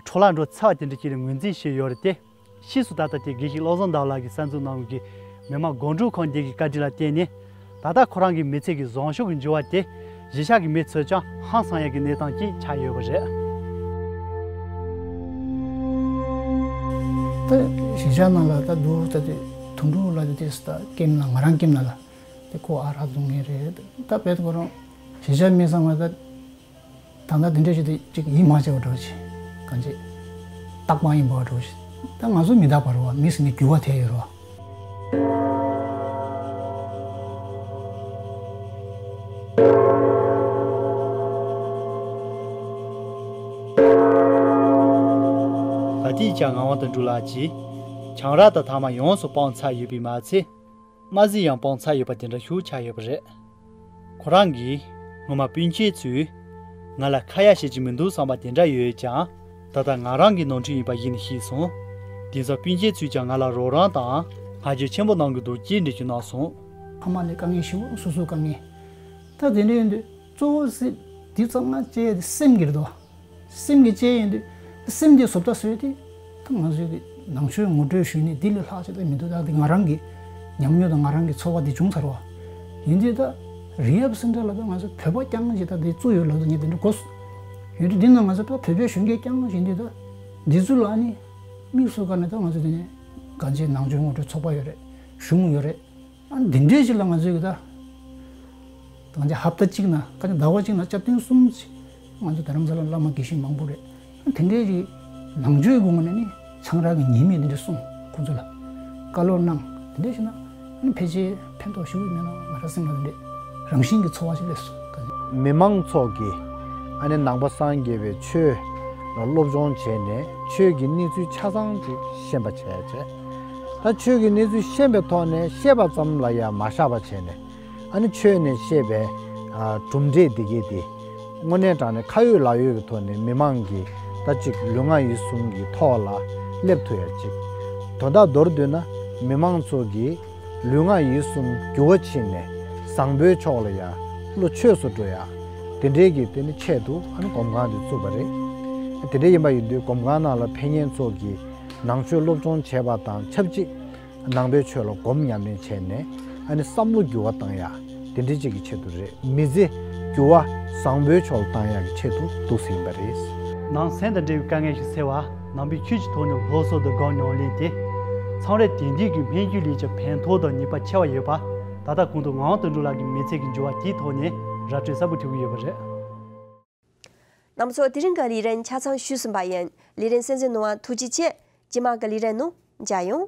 འཕྲོ་བརླག་འགྲོ་ཚར་བ་དེ་འདྲ་ཅིག་ལ་ངོས་འཛིན་བྱས་ཡོད་རེད་དེ། ཕྱིས་སུ་ད་ལྟ་དེ་དགེ་བཤེས་བློ་བཟང་ཟླ་བ་ལགས་ཀྱིས་གསར་འཛུགས་གནང་བའི་མི་དམངས་སྒོམ་སྒྲུབ་ཁང་འདི་གི་བཀའ་དྲིན་ལ་བརྟེན་ནས། ད་ལྟ་ཁོ་རང་གི་མི་ཚེ་གི་བཟང་ཕྱོགས་ཀྱི་འགྱུར་བ་དེ་གཞིས་ཆགས་ཀྱི་མི་ཚོས་ཀྱང་ཧང་སང་ཡག་གི་གནས་སྟངས་ཅིག་ཆགས་ཡོད་པ་རེད། ད་གཞིས་ཆགས་ནང་ལ་ད་འདུག་ད་དེ་དོན་གྲུབ་ལགས་དེ་དེ་ད་ཀེམ་ནང་ང་རང་ཀེམ་ནང་ལ་དེ་ཁོ་ཨ་རག་འཐུང་མཁན་རེད། ད་བེད་ཁོ་རང་གཞིས་ཆགས་མི་ཚང་མ་ད། ད་ལྟ་འདི་འདྲ་ཞིག་དེ་གཅིག་ཡིད་མ་ཆེས་པ་འདྲ་བོ་ཞིག་གང་ཅི་རྟག་པ་ཡིན་པ་འདྲ་བོ་ཞིག་ད་ང་ཚོ་མི་རྟག་པ་རེད་བ། མི་ཟེར་ནས་འགྱུར་བ་ཐེབས་ཡོད་རེད་བ། ད་ལྟའི་ཆར་ངག་དབང་དོན་གྲུབ་ལགས་ཀྱིས་ཆང་རག་དང་ཐ་མག་ཡོངས་སུ་སྤངས་ཚར་ཡོད་པས་མ་ཚད། དམར་ཟས་ཡང་སྤངས་ཚར་ཡོད་པ་དེ་འདྲ་ཞིག་ཆགས་ཡོད་པ་རེད། ཁོ་རང་གིས་སྔོན་མ་སྤུན་མཆེད་ཚོས་ང་ལ་ཁ་ཡ་བྱེད་ཀྱི་མི་འདུག་བསམ་པ་དེ་འདྲ་ཡོད་ཀྱང་། ད་ལྟ་ང་རང་གི་ནོར་འཁྲུལ་ཡིན་པ་ཡིད་ནས་ཤེས་སོང་། དེང་སང་སྤུན་མཆེད་ཚོས་ཀྱང་ང་ལ་རོགས་རམ་དང་བསྔགས་བརྗོད་ཆེན་པོ་གནང་གི་འདུག་ཅེས་འགྲེལ་བརྗོད་གནང་སོང་། ཕ་མ་ལ་དཀའ་ངལ་ཞེ་པོ་སོ་སོའི་དཀའ་ངལ། ད་དེ་འདྲ་ཡིན་དུས་གཙོ་བོ་སེམས་འདི་ཙམ་ང་བཅས་སེམས་ཀྱི་རེད་དོ། སེམས་ཀྱི་བཅས་ཡིན་དུས། སེམས་དེ་བཟོ་ལྟ་བཟོས་ཏེ། ད་ང་ཚོའི་གི་ནང་ཆོས་ངོ་སྤྲོད་ཞུས་ནས་འདི་ལས་ལྷག་ཅིག་ད་མི་འདུག་ད་འདི་ང་རང་གི་ཉམས་མྱོང་དང་ང་རང་གི་ཚོར་བ་འདི་བྱུང་ཚར་བ། ཡིན་དུས་ད་རི་ཡབ་སེན་ཊར་ལ་ད་ང་ཚོ་བོད་པ་རྐྱང་ཞིག་ད་འདི་བཙུགས་ཡོད་ལབ་ད་ངས་དེ་འདྲ་གོ་སོང་། ཡིན་དུས་འདི་ན་ང་ཚོ་ད་བོད་པའི་གཞོན་སྐྱེས་རྐྱང་ཞིག་ཡིན་དུས་ད་འདི་ཚོ་ལ་ཨ་ནི་དམིགས་སུ་བཀར་ནས་ད་ང་ཚོ་དེ་ནས་གང་ཅི་ནང་ཆོས་ངོ་སྤྲོད་ཚོགས་པ་ཡོད་རེད། གཞུང་ཡོད་རེད། ཨ་འདི་འདྲའི་ཞིག་ལ་ང་ཚོས་གི་ད། ད་ང་ཚོ་ཧབ་ཏ་གཅིག་ན་ཁ་ཉིན་ཟླ་བ་གཅིག་ན་སྐྱབས་སྟོན་གསུམ་ཞིག་ང་ཚོ་རྡ་རམ་ས་ལ་བླ་མ་དགེ་བཤེས་མང་པོ་རེད། ཨ་དེ་འདྲའི་ཞིག་ནང་ཆོས་སྒོ་ནས་ནི་ཆང་རག་གི་ཉེས་དམིགས་འདི་འདྲ་གསུངས་ཁོང་ཚོ་ལ་བཀའ་སློབ་གནང་། དེ་འདྲ་ཞིག་ན་ཨ་ནི་ཕལ་ཆེར་ཕན་ཐོགས་ཞེ་པོ་མེད་ན་ང་རང་སེམས་ལ་དེ་འདྲའི་རང་བཞིན་གྱི་ཚོར་བ་ཞིག་སླེབས་སོང་། མི་མང་ཚོགས་ཀྱིས་ཨ་ནི་ནང་པ་སངས་རྒྱས་པའི་ཆོས་ལ་སློབ་སྦྱོང་བྱས་ནས་ཆོས་ཀྱི་གནས་ཚུལ་ཆ་ཚང་དེ་ཤེས་པ་བྱས་བྱས། ད་ཆོས་ཀྱི་གནས་ཚུལ་ཤེས་པའི་ཐོག་ནས་ཤེས་པ་ཙམ་ལ་ཡང་མ་བཞག་པ་བྱས་ནས། ཨ་ནི་ཆོས་ནས་བཤད་པའི་ཨ་གྲུབ་འབྲས་འདི་གས་དེ་དངོས་གནས་དྲང་གནས་ཁ་ཡོད་ལག་ཡོད་ཀྱི་ཐོག་ནས་མི་མང་གིས་ད་ཅིག་ལུས་ངག་ཡིད་གསུམ་གྱི་ཐོག་ལ་སླེབས་ཐུབ་ཡ་ཅིག་དོན་དག་མདོར་བསྡུས་ན་མི་མང་ཚོ་གིས་ལུས་ངག་ཡིད་གསུམ་འགྱུར་བ་ཕྱིན་ནས་བཟང་པོའི་ཕྱོགས་ལ་ཡ་བློ་ཆོས་སུ་འགྲོ་ཡ། དེ་འདྲའི་གི་དེ་ནི་ཆེད་དུ་ཨ་ནི་སྒོམ་ཁང་དེ་བཙུགས་པ་རེད། དེ་འདྲ་ཡིན་པ་ཡིན་དུས་སྒོམ་ཁང་ནང་ལ་ཕེབས་མཁན་ཚོ་གིས་ནང་ཆོས་སློབ་སྦྱོང་བྱས་པ་དང་ཆབས་ཅིག་ནང་པའི་ཆོས་ལ་སྒོམ་ཉམས་ལེན་བྱས་ནས་ཨ་ནི་བསམ་བློ་འགྱུར་བ་བཏང་ཡ་དེ་འདྲའི་ཅིག་གི་ཆེད་དུ་རེད། མི་ཚེ་འགྱུར་བ་བཟང་པོའི་ཕྱོགས་ལ་བཏང་ཡ་གི་ཆེད་དུ་འདུག་ཟིན་པ་རེད། ནང་སེམས་དང་འབྲེལ་བའི་དཀའ་ངལ་ཞིག་སེལ་བ། ནང་པའི་ཆོས་ཀྱི་ཐོག་ནས་སློབ་གསོ་དང་སྒོམ་ཉམས་ལེན་དེ། མཚམས་རེ་དེང་དུས་ཀྱི་སྨན་བཅོས་ལས་ཀྱང་ཕན་ཐོགས་དང་ནུས་པ་ཆེ་བ་ཡོད་པ། ད་ལྟ་གོང་དུ་ངག་དབང་དོན་གྲུབ་ལགས་ཀྱི་མི་ཚེ་གི་འགྱུར་བ་དེའི་ཐོག་ནས་ར་སྤྲོད་གསལ་པོ་ཐུབ་ཀྱི་ཡོད་པ་རེད། རྣམ་པ་ཚོ་དེ་རིང་གི་ལས་རིམ་ཆ་ཚང་ཞུས་ཟིན་པ་ཡིན། ལས་རིམ་གསན་གཟིགས་གནང་བ་ཐུགས་རྗེ་ཆེ། རྗེས་མ་གི་ལས་རིམ་ནང་མཇལ་ཡོང་།